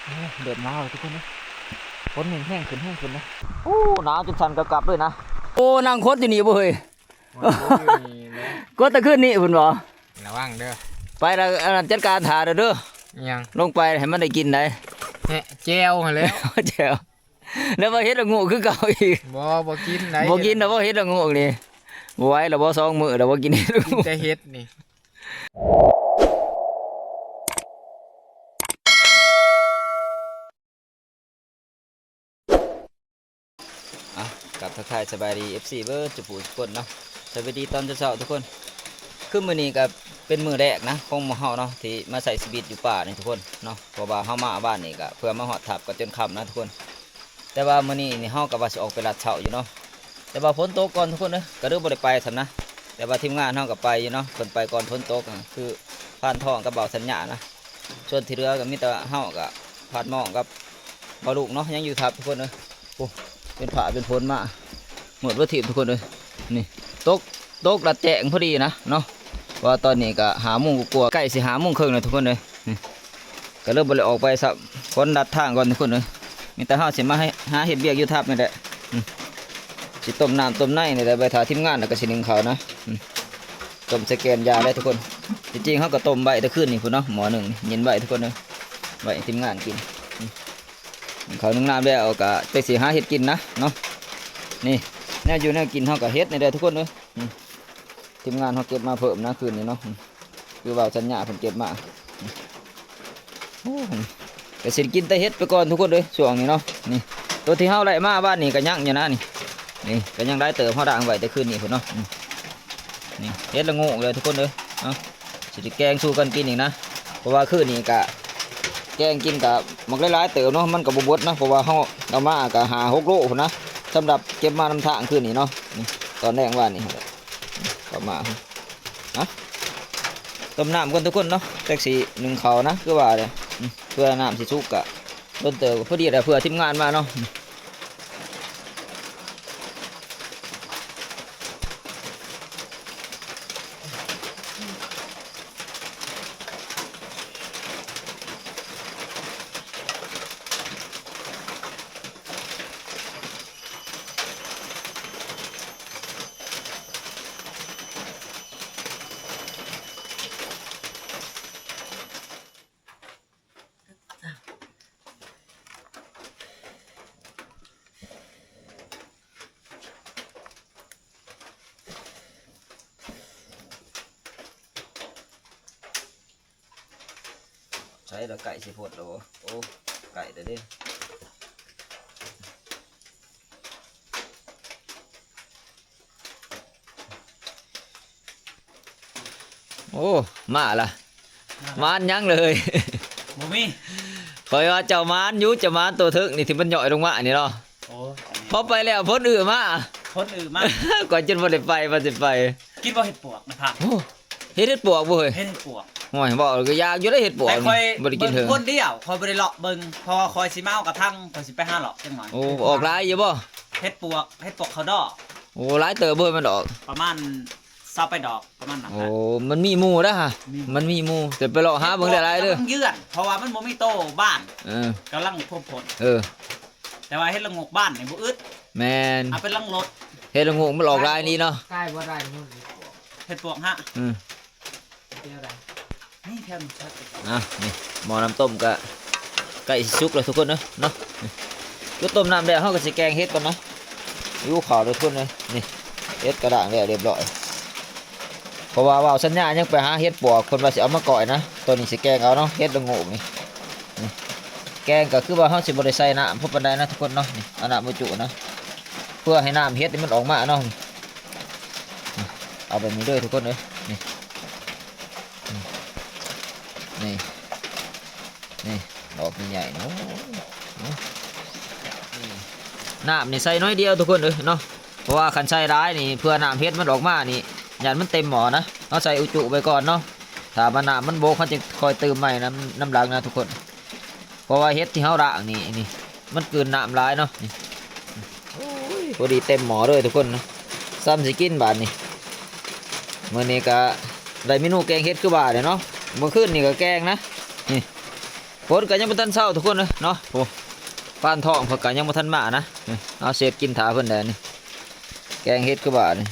ໂອ້ ແດດໜາວເລີຍທຸກຄົນເອີຍ ຝົນແຮງໆຂຶ້ນ ແຮງຂຶ້ນນະ. ໂອ້ ໜາວຈົນສັ່ນກັບໆເລີຍນະ. ໂອ້ ນັ່ງຄົດຢູ່ນີ້ບໍ່ເຮີ້ຍ? ໂອ້ຍ ກົດແຕ່ຄືນນີ້ພຸ້ນບໍ່? ລະວັງເດີ ໄປລະ ອັນນັ້ນ ຈັດການຖ້າເດີ. ອີຫຍັງ? ລົງໄປໃຫ້ມັນໄດ້ກິນໄດ໋. ແຮະ ແຈ່ວຫັ້ນແຫຼະ ແຈ່ວ. ແລ້ວວ່າເຫັດລະໂງກຄືເກົ່າອີກ. ບໍ່ ບໍ່ກິນໄດ໋. ບໍ່ກິນດອກ ເຫັດລະໂງກນີ້ ບໍ່ໄຫວແລ້ວບໍ່ ສອງມື້ແລ້ວບໍ່ກິນເຫັດລະໂງກ ກິນແຕ່ເຫັດນີ້. ອ່ະ ກັບທັກທາຍສະບາຍດີ ເອັຟຊີ ເບິດທຸກຜູ້ທຸກຄົນເນາະ. ສະບາຍດີຕອນເຊົ້າໆທຸກຄົນ. ຄືມື້ນີ້ກະເປັນມື້ແລກນະ ຂອງໝູ່ເຮົາເນາະ ທີ່ມາໃຊ້ຊີວິດຢູ່ປ່ານີ້ທຸກຄົນເນາະ. ເພາະວ່າເຮົາມາບ້ານນີ້ກະເພື່ອມາຮອດຖ້ຳກະຈົນຄ່ຳນະທຸກຄົນ. ແຕ່ວ່າມື້ນີ້ນີ້ເຮົາກະວ່າຊິອອກໄປລັດເຊົ້າຢູ່ເນາະ ແຕ່ວ່າຝົນຕົກກ່ອນທຸກຄົນເອີຍ ກະເລີຍບໍ່ໄດ້ໄປຊ້ຳນະ. ແຕ່ວ່າທີມງານເຮົາກະໄປຢູ່ເນາະ ເພິ່ນໄປກ່ອນຝົນຕົກ ຄືພານທອງກັບບ່າວສັນຍານະ. ສ່ວນທີ່ເຫຼືອກະມີແຕ່ເຮົາກັບພານມອງກັບບ່າວລຸງເນາະ ຍັງຢູ່ຖ້ຳທຸກຄົນເອີຍ. ໂອ້ ເປັນຟ້າເປັນຝົນມາ ມືດເບິດທີບທຸກຄົນເອີຍ. ນີ້ ຕົກ ຕົກລະແຈ້ງພໍດີນະເນາະ ເພາະວ່າຕອນນີ້ກະຫ້າໂມງກວ່າໆ ໃກ້ຊິຫ້າໂມງເຄິ່ງແລ້ວທຸກຄົນເອີຍ. ນີ້ ກະເລີຍບໍ່ໄດ້ອອກໄປຊ້ຳ ຝົນລັດທາງກ່ອນທຸກຄົນເອີຍ. ມີແຕ່ເຮົາຊິມາໃຫ້ ຫາເຮັດວຽກຢູ່ຖ້ຳນີ້ແຫຼະ. ອືມ ຊິຕົ້ມນ້ຳຕົ້ມໃນນີ້ແຫຼະ ໄວ້ຖ້າທີມງານ ແລ້ວກະຊິໜຶ້ງເຂົ້ານະ. ອືມ ຕົ້ມໃສ່ແກ່ນຢາໄດ້ທຸກຄົນ. ທີ່ຈິງເຮົາກະຕົ້ມໄວ້ແຕ່ຄືນນີ້ພຸ້ນເນາະ ໝໍ້ໜຶ່ງນີ້ ເຢັນໄວ້ທຸກຄົນເອີຍ ໄວ້ໃຫ້ທີມງານກິນ. ອືມ ເຂົ້າໜຶ້ງນ້ຳແລ້ວກະຈັກຊິຫາເຮັດກິນນະເນາະ. ນີ້ ແນວຢູ່ແນວກິນເຮົາກະເຮັດນີ້ແຫຼະທຸກຄົນເອີຍ. ອືມ ທີມງານເຮົາເກັບມາເພີ່ມນະຄືນນີ້ເນາະ ອືມ ຄືວ່າສັນຍາເພິ່ນເກັບມາ. ໂອ້ ກະຊິໄດ້ກິນແຕ່ເຫັດໄປກ່ອນທຸກຄົນເອີຍ ຊ່ວງນີ້ເນາະ. ນີ້ ໂຕທີ່ເຮົາໄດ້ມາວານນີ້ກະຍັງຢູ່ນະນີ້ ນີ້ກະຍັງຫຼາຍເຕີບ ເຮົາດາງໄວ້ແຕ່ຄືນນີ້ພຸ້ນເນາະ. ອືມ ນີ້ເຫັດລະໂງກເລີຍທຸກຄົນເອີຍເນາະ. ຊິໄດ້ແກງສູ່ກັນກິນອີກນະ ເພາະວ່າຄືນນີ້ກະແກງກິນກະໝາກຫຼາຍໆເຕີບເນາະ ມັນກະບໍ່ເບິດນະ ເພາະວ່າເຮົາເອົາມາກະຫ້າຫົກໂລພຸ້ນນະ ສຳລັບເກັບມານຳທາງຄືນນີ້ເນາະ. ນີ້ ຕອນແລງວານນີ້ເຂົ້າມາ ເອົາ ຕົ້ມນ້ຳກ່ອນທຸກຄົນເນາະ ຈັກຊິໜຶ້ງເຂົ້ານະ ຄືວ່າແຫຼະ. ອືມ ເພື່ອນ້ຳຊິສຸກກະດົນເຕີບ ພໍດີແຫຼະ ເພື່ອທີມງານມາເນາະ. ໃສ່ລະ ໃກ້ຊິພົດແລ້ວບໍ່? ໂອ້ ໃກ້ແລ້ວເດ້. ໂອ້ ມາລະ ມາລະ ມານຫຍັງເລີຍ? ບໍ່ມີ. ຂ້ອຍວ່າເຈົ້າມານຢູ່ ເຈົ້າມານໂຕເທິງນີ້ທີ່ມັນຫຍ້ອຍລົງມານີ້ເນາະ. ໂອ້ ພໍໄປແລ້ວຝົນອື້ມາ ຝົນອື້ມາ ຂ້ອຍຈົນບໍ່ໄດ້ໄປ ວ່າຊິໄປ. ກິນບໍ່ເຫັດປວກນະພັງ? ໂອ້ ເຫັດ ເຫັດປວກບໍ່ເຮີ້ຍ? ເຫັດ ເຫັດປວກ. ໂອ້ຍ ເວົ້າກະຢາກຢູ່ເດ້ເຫັດປວກນີ້ ຂ້ອຍບໍ່ໄດ້ກິນເຖິງ ເບິ່ງຄົນດຽວ ຂ້ອຍບໍ່ໄດ້ເລາະເບິ່ງ ເພາະວ່າຂ້ອຍຊິມາເອົາກະທັງ ຂ້ອຍຊິໄປຫາເລາະຈັກໜ້ອຍ. ໂອ້ ອອກຫຼາຍຢູ່ບໍ່? ເຫັດປວກ ເຫັດປວກເຂົາດອກ. ໂອ້ ຫຼາຍເຕີບເບີ ມັນອອກ ປະມານຊາວປາຍດອກ ປະມານນັ້ນ. ໂອ້ ແຫຼະ ມັນມີໝູ່ເດ້ ມັນມີໝູ່ ແຕ່ໄປເລາະຫາເບິ່ງຫຼາຍໆເດີ ເພາະວ່າມັນບໍ່ມີໂຕບ້ານ. ເອີ ກຳລັງພົບພົນ. ເອີ ແຕ່ວ່າເຫັດລະໂງກບ້ານນີ້ບໍ່ອຶດ. ແມ່ນ ເອົາໄປຫຼັງລົດ. ເຫັດລະໂງກມັນອອກຫຼາຍນີ້ເນາະ ກາຍບໍ່ໄດ້. ເຫັດປວກຫະ ອືມ ແຖວໃດ? ນີ້ແຖວນີ້. ອ່ະ ນີ້ໝໍ້ນ້ຳຕົ້ມກະໃກ້ຊິສຸກແລ້ວທຸກຄົນເອີຍເນາະ. ນີ້ ຄືຕົ້ມນ້ຳແລ້ວ ເຮົາກະຊິແກງເຫັດກ່ອນເນາະ. ຫິວເຂົ້າເດີທຸກຄົນເອີຍ. ນີ້ ເຫັດກະດ້າງແລ້ວຮຽບຮ້ອຍ ເພາະວ່າບ່າວສັນຍາຍັງໄປຫາເຫັດປວກ ເພິ່ນວ່າຊິເອົາມາກ້ອຍນະ. ໂຕນີ້ຊິແກງເອົາເນາະ ເຫັດລະໂງກນີ້. ນີ້ ແກງກະຄືວ່າເຮົາຊິບໍ່ໄດ້ໃສ່ນ້ຳພໍປານໃດນະທຸກຄົນເນາະ. ນີ້ ເອົານ້ຳມາຈຸນະ ເພື່ອໃຫ້ນ້ຳເຫັດນີ້ມັນອອກມາເນາະ. ນີ້ ເອົາແບບນີ້ເດີທຸກຄົນເອີຍ. ນີ້ ນີ້ ນີ້ ດອກໃຫຍ່ໆ ໂອ້ ນີ້ ນ້ຳນີ້ໃສ່ໜ້ອຍດຽວທຸກຄົນເອີຍເນາະ. ເພາະວ່າຄັນໃສ່ຫຼາຍນີ້ ເພື່ອນ້ຳເຫັດມັນອອກມານີ້ ຢ້ານມັນເຕັມໝໍ້ນະ. ເຮົາໃສ່ອຸຈຸໄວ້ກ່ອນເນາະ ຖ້າວ່ານ້ຳມັນບົກ ເຮົາຈຶ່ງຄ່ອຍຕື່ມໃໝ່ນຳ ນຳຫຼັງນະທຸກຄົນ. ເພາະວ່າເຫັດທີ່ເຮົາລ້າງນີ້ ນີ້ ມັນກືນນ້ຳຫຼາຍເນາະ. ນີ້ ໂອ້ຍ ພໍດີເຕັມໝໍ້ເລີຍທຸກຄົນນະ. ສ່ຳຊິກິນບາດນີ້. ມື້ນີ້ກະໄດ້ເມນູແກງເຫັດຄືວ່າແຫຼະເນາະ. ມື້ຄືນນີ້ກະແກງນະ. ນີ້ ຝົນກໍຍັງບໍ່ທັນເຊົາທຸກຄົນເອີຍເນາະ. ໂອ້ ຟານທອງເພິ່ນກໍຍັງບໍ່ທັນມານະ. ນີ້ ເອົາເສດກິນຖ້າເພິ່ນແດ່ນີ້ ແກງເຫັດຄືວ່ານີ້.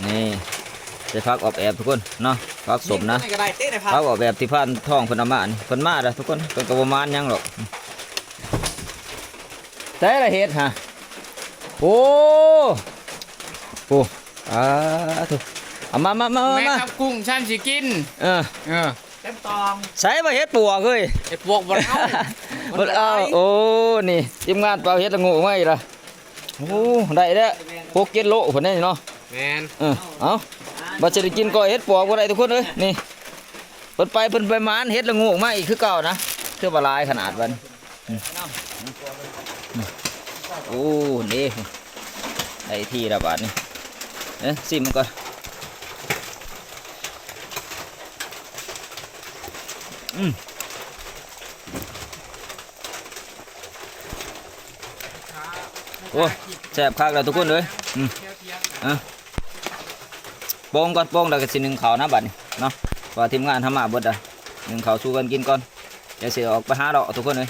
ນີ້ ໃສ່ຜັກອອບແອບທຸກຄົນເນາະ ຜັກສົ້ມນະ ຜັກອອບແອບທີ່ພານທອງເພິ່ນເອົາມານີ້ ເພິ່ນມາແລ້ວທຸກຄົນ ເພິ່ນກໍບໍ່ມານຫຍັງດອກ. ໃສ່ລະເຫັດຫະ ໂອ້ ໂອ້ ອາ ໂທ້ ເອົາມາ ມາ ມາ ມາ ແມ່ທັບກຸ້ງ ຊັ້ນຊິກິນ ເອີ ເອີ ເຕັມຕອງ ໃສ່ວ່າເຫັດປວກເອີຍ ເຫັດປວກບໍ່ເອົາ ບໍ່ເອົາ. ໂອ້ ນີ້ທີມງານເປົ່າເຫັດລະໂງກມາອີກລະ. ໂອ້ ໄດ້ແລ້ວ ຫົກເຈັດໂລພຸ້ນເດ້ເນາະ. ແມ່ນ ເອີ ເອົາ ບັດຊິໄດ້ກິນກ້ອຍເຫັດປວກບໍ່ໄດ້ທຸກຄົນເອີຍ. ນີ້ ເພິ່ນໄປ ເພິ່ນໄປໝານເຫັດລະໂງກມາອີກຄືເກົ່ານະ ຖືວ່າຫຼາຍຂະໜາດບັດນີ້. ໂອ້ ເດ້ ໄດ້ທີ່ລະບາດນີ້. ເອີ ຊີມມັນກ່ອນ. ອືມ ໂອ້ ແຊບຄັກແລ້ວທຸກຄົນເອີຍ. ອືມ ເອົາ ປົງກ່ອນ ປົງແລ້ວກໍຊິໜຶ້ງເຂົ້ານຳບັດນີ້ເນາະ ເພາະວ່າທີມງານເຮົາມາເບິດລະ. ໜຶ້ງເຂົ້າສູ່ກັນກິນກ່ອນ ດຽວຊິອອກໄປຫາເລາະທຸກຄົນເອີຍ.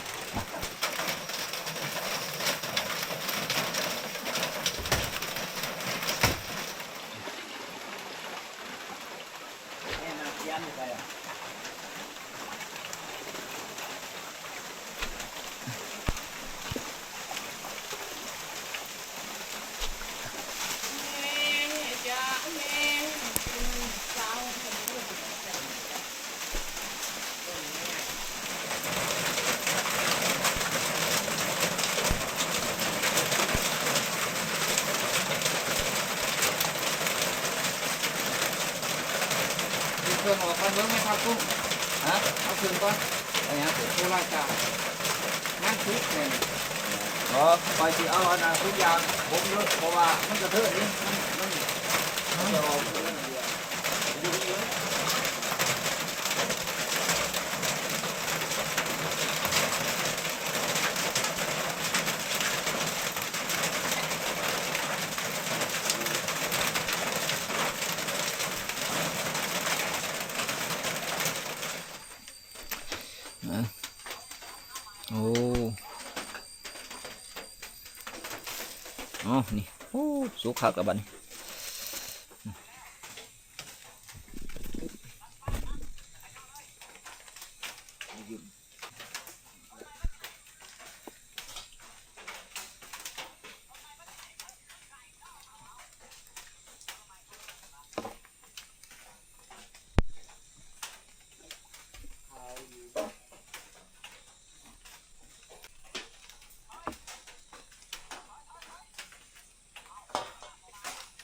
ເອົາເຄື່ອງອອກກ່ອນເບິ່ງແມ່ທັບກຸ້ງ. ຮະ? ເອົາເຄື່ອງກ່ອນ. ເອົາຫຍັງ? ໂອ້ ລາຍການງານສຸກແມ່ນ. ບໍ່ ຂ້ອຍຊິເອົາອັນນັ້ນທຸກຢ່າງ ຜົມເລີຍ ເພາະວ່າມັນກະເທີນເດ້ ມັນ ມັນ ມັນຈະອອກ. ໂອ້ ເອົາ ນີ້ ໂອ້ ສຸກຄັກລະບັດນີ້. ໂ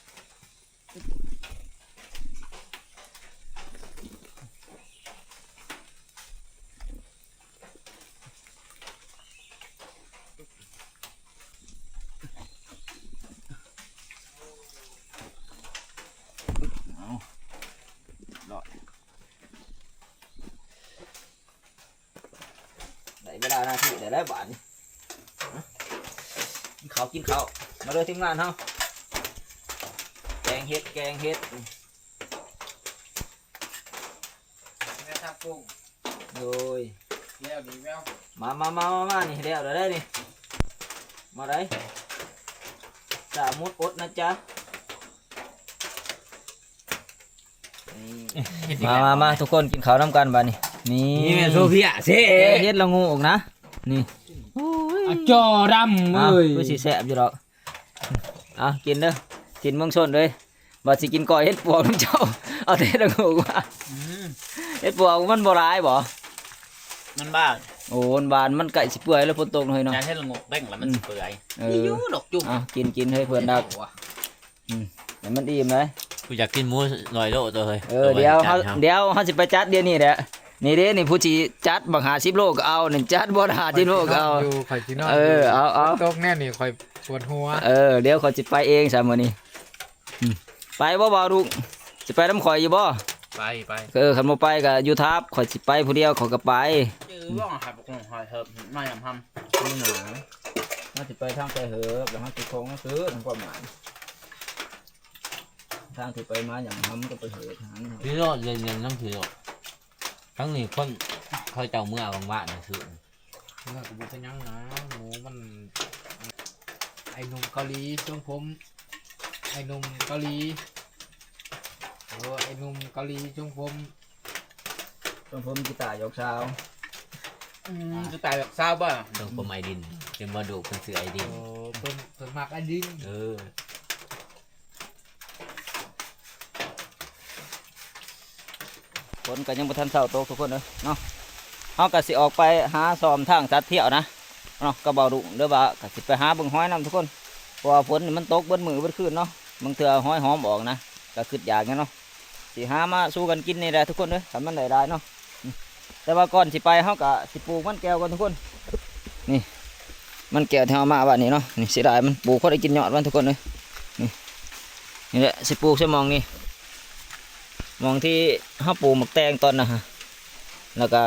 ໄດ້ເວລາໜ້າທີ່ໄດ້ແລ້ວບາດນີ້. ກິນເຂົ້າ ກິນເຂົ້າ ມາເດີທີມງານເຮົາ. ແກງເຫັດ ແກງເຫັດ ແມ່ທັບກຸ້ງ ໂດຍ ແລ້ວນີ້ແມວ ມາ ມາ ມາ ມາ ມາ ນີ້ແລ້ວແລ້ວເດ້ນີ້ ມາໄດ້ ສາມຸດອົດນະຈ໊ະ. ມາ ມາ ມາ ທຸກຄົນກິນເຂົ້ານຳກັນບາດນີ້. ນີ້ ນີ້ແມ່ນໂຊເຟຍເຊ ແກງເຫັດລະໂງກນະ ນີ້. ໂອ້ຍ ອາ ຈໍດຳເອີຍ ຄືຊິແຊບຢູ່ດອກ. ເອົາ ກິນເດີ ກິນເມືອງຊົນເລີຍ. ບາດຊິກິນກ້ອຍເຫັດປວກນຳເຈົ້າ ເອົາແຕ່ລະໂງກມາ. ອືມ ເຫັດປວກມັນບໍ່ຫຼາຍບໍ? ມັນບານ ໂອ້ ມັນບານ ມັນໃກ້ຊິເປື່ອຍແລ້ວ ຝົນຕົກເຮີຍເນາະ. ເຫັດລະໂງກແປ້ງລະມັນຊິເປື່ອຍ. ເອີ ຢູ່ດອກຈຸ້ມ ເອົາ ກິນ ກິນເຮີຍ ເພື່ອນດາກ. ອືມ ໃຫ້ມັນອີ່ມເລີຍ. ຜູ້ຢາກກິນໝູຮ້ອຍໂລຕົວເຮີຍ. ເອີ ດຽວເຮົາ ດຽວເຮົາຊິໄປຈັດດຽວນີ້ແຫຼະ. ນີ້ເດ້ ນີ້ຜູ້ຊິຈັດບັກຫ້າສິບໂລກໍເອົາ ນີ້ຈັດບໍ່ຫ້າສິບໂລກໍເອົາ. ຂ້ອຍຊິນອນຢູ່ ຂ້ອຍຊິນອນຢູ່. ເອີ ເອົາ ເອົາ ຝົນຕົກແນວນີ້ຂ້ອຍປວດຫົວ. ເອີ ດຽວຂ້ອຍຊິໄປເອງຊະມື້ນີ້. ອືມ ໄປບໍ່ບ່າວລຸງ? ຊິໄປນຳຂ້ອຍຢູ່ບໍ່? ໄປ ໄປ. ເອີ ຄັນບໍ່ໄປກໍຢູ່ທັບ ຂ້ອຍຊິໄປຜູ້ດຽວ ຂ້ອຍກໍໄປ. ເອີ ວ່າຫາບັກຫຸ່ງຫາເຫີບມາຍາມຄ່ຳ ເຮົາຊິໄປທາງໄປເຫີບ ແລ້ວເຮົາຊິໂຄ້ງມາຄືທາງຄວາມໝາຍ ທາງທີ່ໄປມາຫຍັງ ຫຳກໍໄປເຫີດຫາ ຂີ່ລົດເຢັນໆ ນຳຂີ່ລົດ. ທັງນີ້ຄົນເຂົາເຈົ້າເມືອຫວ່າງໆ ນະຊື່ ເມືອກໍບໍ່ເປັນຫຍັງນະ ໝູມັນ ໄອ້ໜຸ່ມເກົາຫຼີຊົງຜົມ ໄອ້ໜຸ່ມເກົາຫຼີ ໂອ້ ໄອ້ໜຸ່ມເກົາຫຼີຊົງຜົມ ຊົງຜົມກີຕາຢອກສາວ. ອືມ ອ່າ ກູຕາຍແບບຊາວບໍ່? ເພິ່ນຜົມໄອດິນ ເປັນບໍ່ດຸ ເພິ່ນຊື່ໄອດິນ. ໂອ້ ເພິ່ນ ເພິ່ນມັກໄອດິນ. ເອີ ຝົນກໍຍັງບໍ່ທັນເຊົາຕົກທຸກຄົນເອີຍເນາະ. ເຮົາກໍຊິອອກໄປຫາຊອມທາງສັດທ່ຽວນະເນາະ ກັບບ່າວລຸງ ຫຼືວ່າກໍຊິໄປຫາເບິ່ງຫອຍນຳທຸກຄົນ ເພາະວ່າຝົນນີ້ມັນຕົກເບິດມື້ເບິດຄືນເນາະ ບາງເທື່ອຫອຍຫອມອອກນະ ກໍຄິດຢາກຢູ່ເນາະ. ຊິຫາມາສູ່ກັນກິນນີ້ແຫຼະທຸກຄົນເອີຍ ຄັນມັນໄດ້ຫຼາຍເນາະ. ອືມ ແຕ່ວ່າກ່ອນຊິໄປ ເຮົາກະຊິປູກມັນແກວກ່ອນທຸກຄົນ. ນີ້ ມັນແກວທີ່ເຮົາມາວານນີ້ເນາະ ນີ້ເສຍດາຍມັນ ປູກພໍໄດ້ກິນຍອດມັນທຸກຄົນເອີຍ. ນີ້ ນີ້ແຫຼະ ຊິປູກໃສ່ໝ່ອງນີ້ ໝ່ອງທີ່ເຮົາປູກໝາກແຕງຕອນນັ້ນຫັ້ນ ແລ້ວກະ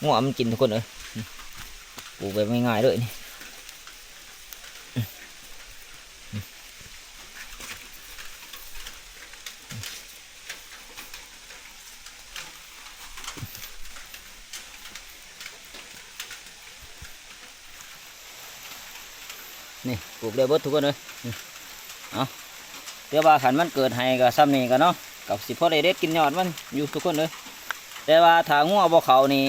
ງົວມັນກິນທຸກຄົນເອີຍ. ປູກແບບງ່າຍໆເລີຍນີ້. ນີ້ ປູກໄດ້ເບິດທຸກຄົນເອີຍ. ເອົາ ແຕ່ວ່າຄັນມັນເກີດໃຫ້ກໍຊ່ຳນີ້ກໍເນາະ ກໍຊິພໍໄດ້ເດັດກິນຍອດມັນຢູ່ທຸກຄົນເອີຍ. ແຕ່ວ່າຖ້າງົວບໍ່ເຂົ້ານີ້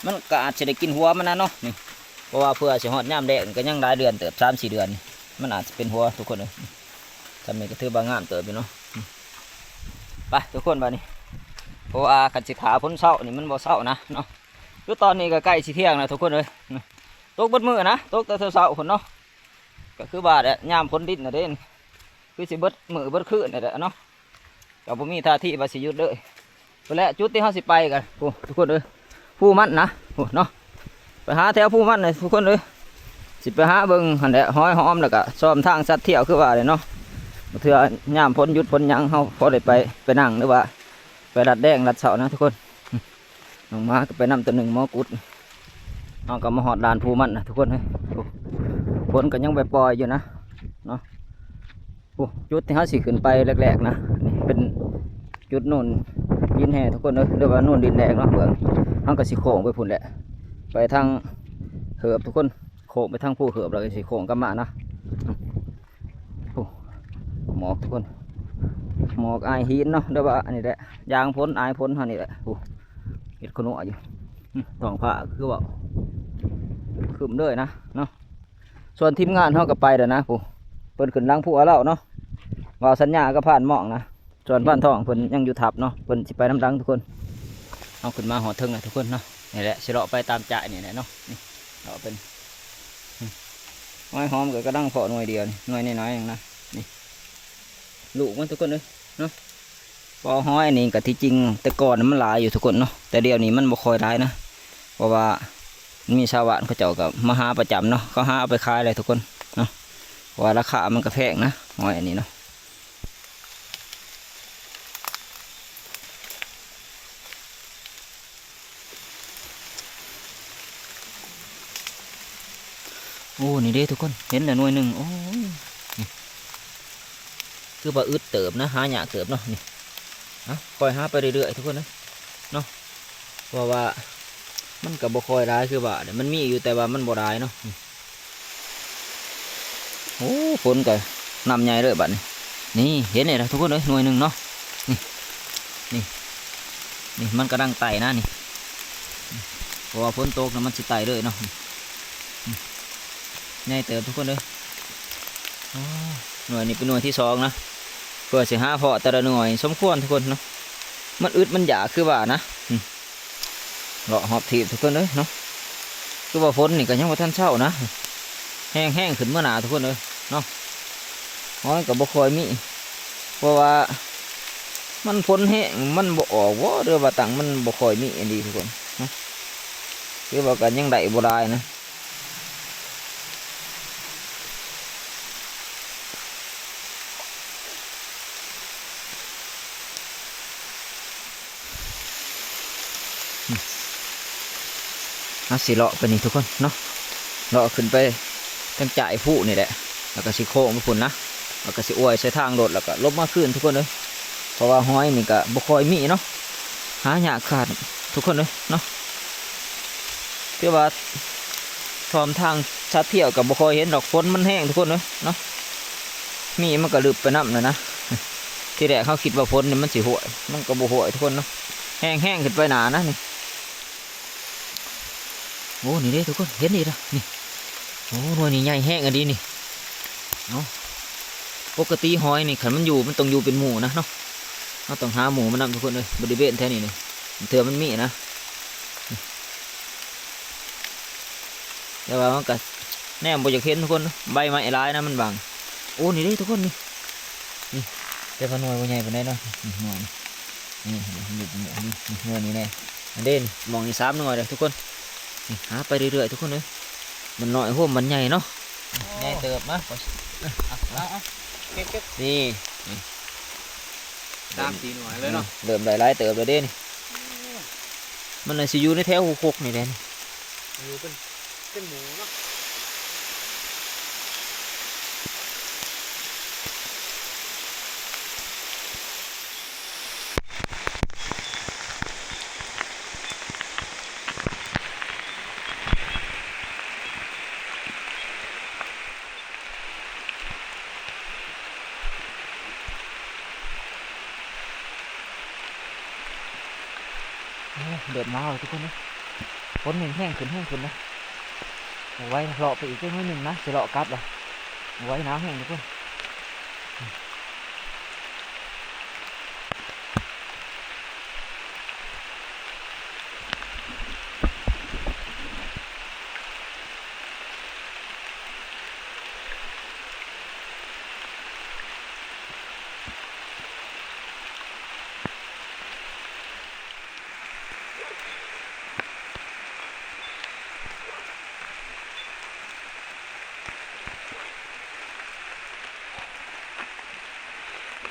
ມັນກໍອາດຊິໄດ້ກິນຫົວມັນນະເນາະ ນີ້ ເພາະວ່າເພື່ອຊິຮອດຍາມແລ້ງກໍຍັງຫຼາຍເດືອນເຕີບ ສາມສີ່ເດືອນ ມັນອາດຊິເປັນຫົວທຸກຄົນເອີຍ. ຊ່ຳນີ້ກໍຖືວ່າງາມເຕີບຢູ່ເນາະ. ໄປທຸກຄົນບາດນີ້ ເພາະວ່າຄັນຊິຖ້າຝົນເຊົານີ້ມັນບໍ່ເຊົານະເນາະ. ຄືຕອນນີ້ກໍໃກ້ຊິທ່ຽງແລ້ວທຸກຄົນເອີຍ ຕົກເບິດມື້ນະ ຕົກແຕ່ເຊົ້າໆພຸ້ນເນາະ. ກໍຄືວ່າແຫຼະ ຍາມຝົນດິນນະເດ້ ຄືຊິເບິດມື້ເບິດຄືນນີ້ແຫຼະເນາະ ກໍບໍ່ມີທ່າທີວ່າຊິຢຸດເລີຍ. ພຸ້ນແຫຼະ ຈຸດທີ່ເຮົາຊິໄປກັນ ໂອ້ ທຸກຄົນເອີຍ ພູມັນນະ ໂອ້ ເນາະ ໄປຫາແຖວພູມັນນະທຸກຄົນເອີຍ. ຊິໄປຫາເບິ່ງຫັ້ນແຫຼະ ຫອຍຫອມ ແລ້ວກໍຊອມທາງສັດທ່ຽວຄືວ່າແຫຼະເນາະ. ບາງເທື່ອຍາມຝົນຢຸດຝົນຫຍັງ ເຮົາພໍໄດ້ໄປ ໄປນັ່ງ ຫຼືວ່າໄປລັດແດງລັດເຊົານະທຸກຄົນ. ນ້ອງໝາກໍໄປນຳຕົວໜຶ່ງ ໝໍກຸດ. ເຮົາກໍມາຮອດລານພູມັນນະທຸກຄົນເອີຍ ໂອ້ ຝົນກໍຍັງປອຍໆຢູ່ນະເນາະ. ໂອ້ ຈຸດທີ່ເຮົາຊິຂຶ້ນໄປແລກໆນະ ນີ້ເປັນຈຸດໂນນຫີນແຮ່ທຸກຄົນເອີຍ ຫຼືວ່າໂນນດິນແດງເນາະ. ເບິ່ງ ເຮົາກໍຊິໂຄ້ງໄປພຸ້ນແຫຼະ ໄປທາງເຫີບທຸກຄົນ ໂຄ້ງໄປທາງພູເຫີບ ແລ້ວກໍຊິໂຄ້ງກັບມານະ. ໂອ້ ໝອກທຸກຄົນ ໝອກອາຍຫີນເນາະ ຫຼືວ່າອັນນີ້ແຫຼະ ຢາງຝົນ ອາຍຝົນເຮົານີ້ແຫຼະ. ໂອ້ ເຮັດຂະໜວະຢູ່ ອື ທ້ອງຟ້າຄືວ່າຄຶ້ມເລີຍນະເນາະ. ສ່ວນທີມງານເຮົາກໍໄປແລ້ວນະ ຜູ້ ເພິ່ນຂຶ້ນຫຼັງພູອາເລົາເນາະ ວ່າສັນຍາກັບພານໝອງນະ. ສ່ວນພານທອງເພິ່ນຍັງຢູ່ທັບເນາະ ເພິ່ນຊິໄປນຳຫຼັງທຸກຄົນ. ເຮົາຂຶ້ນມາຮອດເທິງແລ້ວທຸກຄົນເນາະ. ນີ້ແຫຼະ ຊິເລາະໄປຕາມຈາຍນີ້ແຫຼະເນາະ. ນີ້ ເລາະເປັນ ຫອຍຫອມກໍກຳລັງເພາະໜ່ວຍດຽວນີ້ ໜ່ວຍນ້ອຍໆນະ. ນີ້ ລູກມັນທຸກຄົນເອີຍເນາະ. ເພາະຫອຍນີ້ກໍທີ່ຈິງແຕ່ກ່ອນມັນຫຼາຍຢູ່ທຸກຄົນເນາະ ແຕ່ດຽວນີ້ມັນບໍ່ຄ່ອຍຫຼາຍນະ ເພາະວ່າມີຊາວບ້ານເຂົາເຈົ້າກໍມາຫາປະຈຳເນາະ ເຂົາຫາເອົາໄປຂາຍແຫຼະທຸກຄົນເນາະ. ເພາະວ່າລາຄາມັນກໍແພງນະ ຫອຍອັນນີ້ເນາະ. ນີ້ເດ້ທຸກຄົນ ເຫັນແລ້ວໜ່ວຍໜຶ່ງ. ໂອ້ຍ ນີ້ ຄືວ່າອຶດເຕີບນະ ຫາຍາກເຕີບເນາະ. ນີ້ ເອົາ ຄ່ອຍຫາໄປເລື້ອຍໆ ທຸກຄົນເອີຍເນາະ ເພາະວ່າມັນກໍບໍ່ຄ່ອຍຫຼາຍຄືວ່າເດ້ ມັນມີຢູ່ ແຕ່ວ່າມັນບໍ່ຫຼາຍເນາະ. ນີ້ ໂອ້ ຝົນກໍນ້ຳໃຫຍ່ເລີຍບັດນີ້. ນີ້ ເຫັນແລ້ວທຸກຄົນເອີຍ ໜ່ວຍໜຶ່ງເນາະ. ນີ້ ນີ້ ນີ້ ມັນກຳລັງໄຕ່ນະນີ້ ເພາະວ່າຝົນຕົກນະ ມັນຊິໄຕ່ເລີຍເນາະ. ນີ້ ນີ້ ໃຫຍ່ເຕີບທຸກຄົນເອີຍ. ໂອ້ ໜ່ວຍນີ້ເປັນໜ່ວຍທີສອງນະ ເພື່ອຊິຫາເພາະແຕ່ລະໜ່ວຍສົມຄວນທຸກຄົນເນາະ. ມັນອຶດມັນຢາກຄືວ່ານະ. ນີ້ ເລາະຮອບທີບທຸກຄົນເອີຍເນາະ. ຄືວ່າຝົນນີ້ກໍຍັງບໍ່ທັນເຊົານະ ແຮງໆຂຶ້ນເມືອໜ້າທຸກຄົນເອີຍເນາະ. ຫອຍກໍບໍ່ຄ່ອຍມີ ເພາະວ່າມັນຝົນແຮງ ມັນບໍ່ອອກບໍ ຫຼືວ່າຕັ້ງມັນບໍ່ຄ່ອຍມີອີ່ຫຼີທຸກຄົນເນາະ. ຄືວ່າກໍຍັງໄດ້ບໍ່ຫຼາຍນະ. ເຮົາຊິເລາະໄປນີ້ທຸກຄົນເນາະ ເລາະຂຶ້ນໄປທາງຈ້າຍພູນີ້ແຫຼະ ແລ້ວກໍຊິໂຄ້ງໄປພຸ້ນນະ ແລ້ວກໍຊິອວຍໃສ່ທາງລົດ ແລ້ວກໍຫຼົບມາຄືນທຸກຄົນເອີຍ. ເພາະວ່າຫອຍນີ້ກໍບໍ່ຄ່ອຍມີເນາະ ຫາຍາກຂາດທຸກຄົນເອີຍເນາະ. ຄືວ່າ ພ້ອມທາງສັດທ່ຽວກໍບໍ່ຄ່ອຍເຫັນດອກ ຝົນມັນແຮງທຸກຄົນເອີຍເນາະ. ມີມັນກໍລຶບໄປນຳນະນະ. ທີແລກເຮົາຄິດວ່າຝົນນີ້ມັນຊິຫ້ວຍ ມັນກໍບໍ່ຫ້ວຍທຸກຄົນເນາະ ແຮງໆຂຶ້ນໄປໜ້ານະນີ້. ໂອ້ ນີ້ເດ້ທຸກຄົນ ເຫັນອີກລະນີ້. ໂອ້ ໜ່ວຍນີ້ໃຫຍ່ແຮງອີ່ຫຼີນີ້. ເອົາ ປົກກະຕິຫອຍນີ້ ຄັນມັນຢູ່ ມັນຕ້ອງຢູ່ເປັນໝູ່ນະເນາະ. ເຮົາຕ້ອງຫາໝູ່ມັນນຳທຸກຄົນເອີຍ ບໍລິເວນແຖວນີ້ນີ້ ເທື່ອມັນມີນະ. ແຕ່ວ່າມັນກະແນມບໍ່ຢາກເຫັນທຸກຄົນ ໃບໄມ້ຫຼາຍນະ ມັນບັງ. ໂອ້ ນີ້ເດ້ທຸກຄົນນີ້ ນີ້ ແຕ່ວ່າໜ່ວຍບໍ່ໃຫຍ່ປານໃດເນາະ. ນີ້ໜ່ວຍນີ້ ນີ້ ນີ້ ນີ້ ນີ້ໜ່ວຍນີ້ແດ່ ອັນເດ້ນີ້ ໝ່ອງນີ້ສາມໜ່ວຍເດ້ທຸກຄົນ. ນີ້ ຫາໄປເລື້ອຍໆ ທຸກຄົນເອີຍ ມັນນ້ອຍໂຮມມັນໃຫຍ່ເນາະ. ໃຫຍ່ເຕີບ ມາ ເອົາ ເອົາ ເກັບ ເກັບ ນີ້ ນີ້ ສາມສີ່ໜ່ວຍເລີຍເນາະ. ເອີ ເລີ່ມໄດ້ຫຼາຍເຕີບແລ້ວເດ້ນີ້. ໂອ້ ມັນໜ້າຊິຢູ່ໃນແຖວຫົກຫົກນີ້ແຫຼະນີ້ ຢູ່ເປັນ ເປັນໝູ່ເນາະ. ໂອ້ ເລີ່ມໜາວແລ້ວທຸກຄົນເອີຍ ຝົນແຮງໆຂຶ້ນ ແຮງຂຶ້ນນະ. ເອົາໄວ້ເລາະໄປອີກຈັກໜ້ອຍໜຶ່ງນະ ຊິເລາະກັບລະ. ເອົາໄວ້ ໜາວແຮງທຸກຄົນ.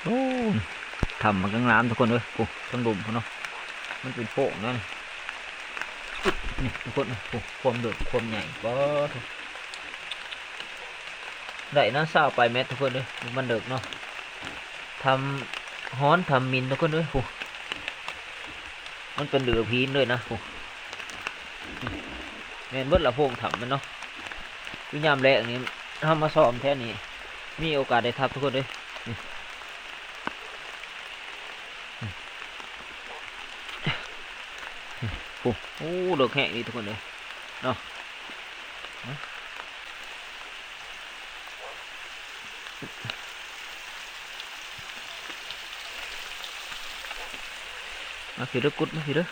ໂອ້ ຖ້ຳມັນກໍງາມທຸກຄົນເອີຍ ໂອ້ ທາງລຸ່ມພຸ້ນເນາະ ມັນເປັນໂພງນັ້ນ ນີ້ທຸກຄົນ ໂອ້ ຄວາມເລິກຄວາມໃຫຍ່ ປາດໂທ້ ໄດ້ນະ ຊາວປາຍແມັດທຸກຄົນເອີຍ ມັນເລິກເນາະ ຖ້ຳຮ້ອນ ຖ້ຳມິນທຸກຄົນເອີຍ ໂອ້ ມັນເປັນເຫຼືອຫີນເລີຍນະ ໂອ້ ແມ່ນເບິດລະໂພງຖ້ຳມັນເນາະ ຄືຍາມແລ້ງນີ້ ເຮົາມາຊ້ອມແຖວນີ້ ມີໂອກາດໄດ້ທັບທຸກຄົນເອີຍ ນີ້ ໂອ້ ໂອ້ ເລິກແຮງນີ້ທຸກຄົນເອີຍ ເນາະ ມາພີ້ເດີ້ ກຸດມາພີ້ເດີ້.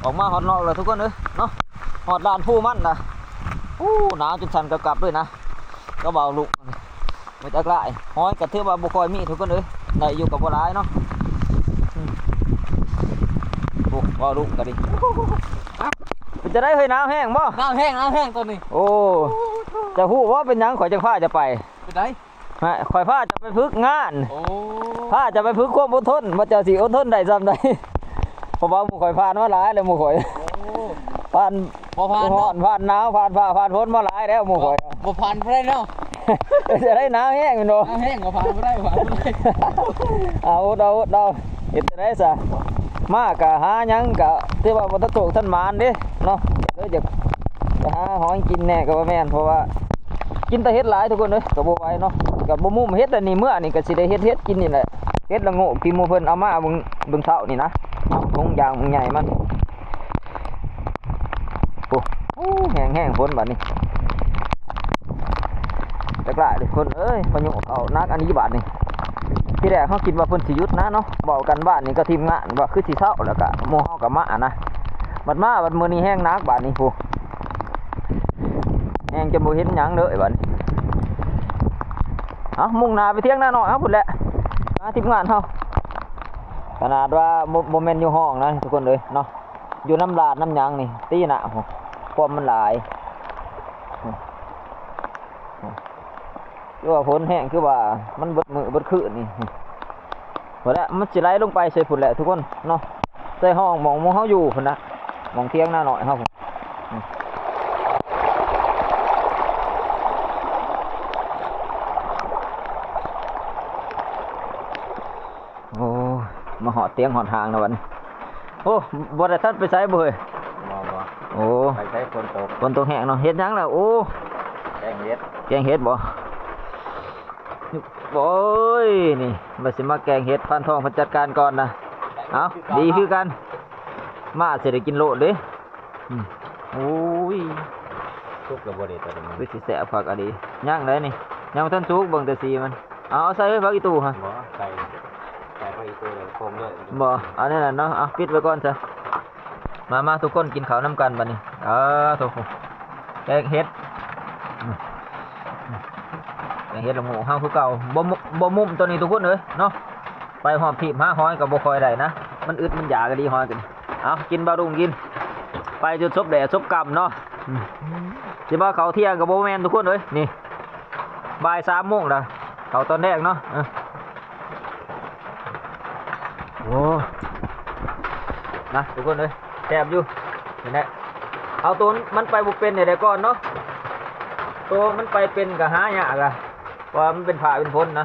ອອກມາຮອດນອກແລ້ວທຸກຄົນເອີຍເນາະ ຮອດລານພູມັນລະ ໂອ້ ໜາວຈົນສັ່ນກັບໆເລີຍນະ ກະເບົາລຸກ ມາຈາກຫຼາຍ ຫອຍກະຖືວ່າບໍ່ຄ່ອຍມີທຸກຄົນເອີຍ ໄດ້ຢູ່ກະບໍ່ຫຼາຍເນາະ ອືມ ໂອ້ ເບົາລຸກກະດີ ໄປ ຈະໄດ້ເຮີ້ຍ ໜາວແຮງບໍ່? ໜາວແຮງ ໜາວແຮງຕອນນີ້. ໂອ້ ເຈົ້າຮູ້ບໍ່ເປັນຫຍັງຂ້ອຍຈັ່ງພາເຈົ້າໄປ? ເປັນໃດ? ຮະ ຂ້ອຍພາເຈົ້າໄປຝຶກງານ. ໂອ້ ພາເຈົ້າໄປຝຶກຄວາມອົດທົນ ວ່າເຈົ້າຊິອົດທົນໄດ້ສ່ຳໃດ. ເພາະວ່າໝູ່ຂ້ອຍຜ່ານມາຫຼາຍແລ້ວ ໝູ່ຂ້ອຍ. ໂອ້ ຜ່ານ ບໍ່ຜ່ານເນາະ ຮ້ອນ ຜ່ານໜາວ ຜ່ານຟ້າ ຜ່ານຝົນມາຫຼາຍແລ້ວໝູ່ຂ້ອຍ. ບໍ່ ບໍ່ຜ່ານບໍ່ໄດ້ເນາະ. ຈະໄດ້ໜາວແຮງແມ່ນບໍ່? ໜາວແຮງກໍຜ່ານບໍ່ໄດ້ ຜ່ານບໍ່ໄດ້. ເອົາ ເອົາ ເອົາ ເຮັດຈັ່ງໃດຊະ? ມາກະຫາຫຍັງກະຖືວ່າບໍ່ທັນໂຊກທັນໝານເດ້ເນາະ. ເດີ ຢາກໄປຫາຫອຍກິນແດ່ກໍບໍ່ແມ່ນ ເພາະວ່າກິນແຕ່ເຫັດຫຼາຍທຸກຄົນເອີຍ ກໍບໍ່ໄຫວເນາະ. ກໍບໍ່ມຸມເຫັດ ອັນນີ້ເມື່ອນີ້ກໍຊິໄດ້ເຮັດ ເຮັດກິນນີ້ແຫຼະ. ເຫັດລະໂງກທີ່ໝູ່ເພິ່ນເອົາມາເບິ່ງ ເບິ່ງເຊົ້ານີ້ນະ ເອົາຖົງຢາງບັກໃຫຍ່ມັນ. ໂອ້ ໂອ້ ແຮງໆ ຝົນບາດນີ້ ຈັກຫຼາຍເດ້ຄົນເອີຍ. ພາຍຸເຂົ້າໜັກອັນນີ້ບາດນີ້. ທີແລກເຮົາຄິດວ່າເພິ່ນຊິຢຸດນະເນາະ ເວົ້າກັນບ້ານນີ້ກັບທີມງານວ່າຄືຊິເຊົາ ແລ້ວກະໝູ່ເຮົາກໍມານະ. ບັດມາ ບັດມື້ນີ້ແຮງໜັກບາດນີ້ພຸ້ນ ແຮງຈົນບໍ່ເຫັນຫຍັງເລີຍບາດນີ້. ເອົາ ມຸ່ງໜ້າໄປທຽງນານ້ອຍເຮົາພຸ້ນແຫຼະ ມາທີມງານເຮົາ. ຂະໜາດວ່າບໍ່ ບໍ່ແມ່ນຢູ່ຫ້ອງນະທຸກຄົນເອີຍເນາະ ຢູ່ນຳລາດນຳຫຍັງນີ້ ຕີນະ ຄວາມມັນຫຼາຍ. ຄືວ່າຝົນແຮງ ຄືວ່າມັນເບິດມື້ເບິດຄືນນີ້. ພຸ້ນແຫຼະ ມັນຊິໄຫຼລົງໄປໃສ່ພຸ້ນແຫຼະທຸກຄົນເນາະ ໃສ່ຫ້ອງໝ່ອງໝູ່ເຮົາຢູ່ພຸ້ນນະ ໝ່ອງທຽງນານ້ອຍເຮົາພຸ້ນ. ໂອ້ ມາຮອດຕຽງຮອດຫາງແລ້ວບັດນີ້. ໂອ້ ບໍ່ໄດ້ທັນໄປໃສບໍ່ເຮີ້ຍ? ບໍ່ ບໍ່. ໂອ້ ໄປໃສ ຝົນຕົກ ຝົນຕົກແຮງເນາະ. ເຮັດຫຍັງລະ? ໂອ້ ແກງເຫັດ ແກງເຫັດບໍ່? ໂອ້ຍ ນີ້ວ່າຊິມາແກງເຫັດ ພານທອງເພິ່ນຈັດການກ່ອນນະ. ເອົ້າ ດີຄືກັນ ມາຊິໄດ້ກິນໂລດເດ້. ອືມ ໂອ້ຍ ສຸກແລ້ວບໍ່ເດ ຕອນນີ້? ຄືຊິແຊບຄັກອີ່ຫຼີ. ຍັງເດ້ນີ້ ຍັງບໍ່ທັນສຸກ ເບິ່ງແຕ່ສີມັນ. ເອົາ ເອົາໃສ່ເລີຍຜັກອີ່ຕູ່ຫັ້ນ. ບໍ່ ໃສ່ ໃສ່ຜັກອີ່ຕູ່ແລ້ວຄົມເລີຍ. ບໍ່ ເອົາແນວນັ້ນເນາະ. ເອົາ ປິດໄວ້ກ່ອນຊະ. ມາ ມາ ທຸກຄົນກິນເຂົ້ານຳກັນບັດນີ້. ເອີ ໂທ້ ແກງເຫັດ ແກງເຫັດລະໂງກເຮົາຄືເກົ່າ. ບໍ່ ບໍ່ມຸມໂຕນີ້ທຸກຄົນເອີຍເນາະ. ໄປຮອບທີບຫາຫອຍກໍບໍ່ຄ່ອຍໄດ້ນະ ມັນອຶດມັນຢາກອີ່ຫຼີຫອຍກໍ. ເອົາ ກິນ ບ່າວລຸງກິນ ໄປຈົນສົບແດດສົບຄ່ຳເນາະ. ອືມ ຊິວ່າເຂົ້າທ່ຽງກໍບໍ່ແມ່ນທຸກຄົນເອີຍ. ນີ້ ບ່າຍສາມໂມງລະ ເຂົ້າຕອນແລງເນາະ. ເອີ ໂອ້ ນະ ທຸກຄົນເອີຍ ແຊບຢູ່. ນີ້ແຫຼະ ເອົາໂຕມັນໄປບໍ່ເປັນນີ້ແຫຼະກ່ອນເນາະ. ໂຕມັນໄປເປັນກໍຫາຍາກລະ ເພາະວ່າມັນເປັນຟ້າເປັນຝົນນະ.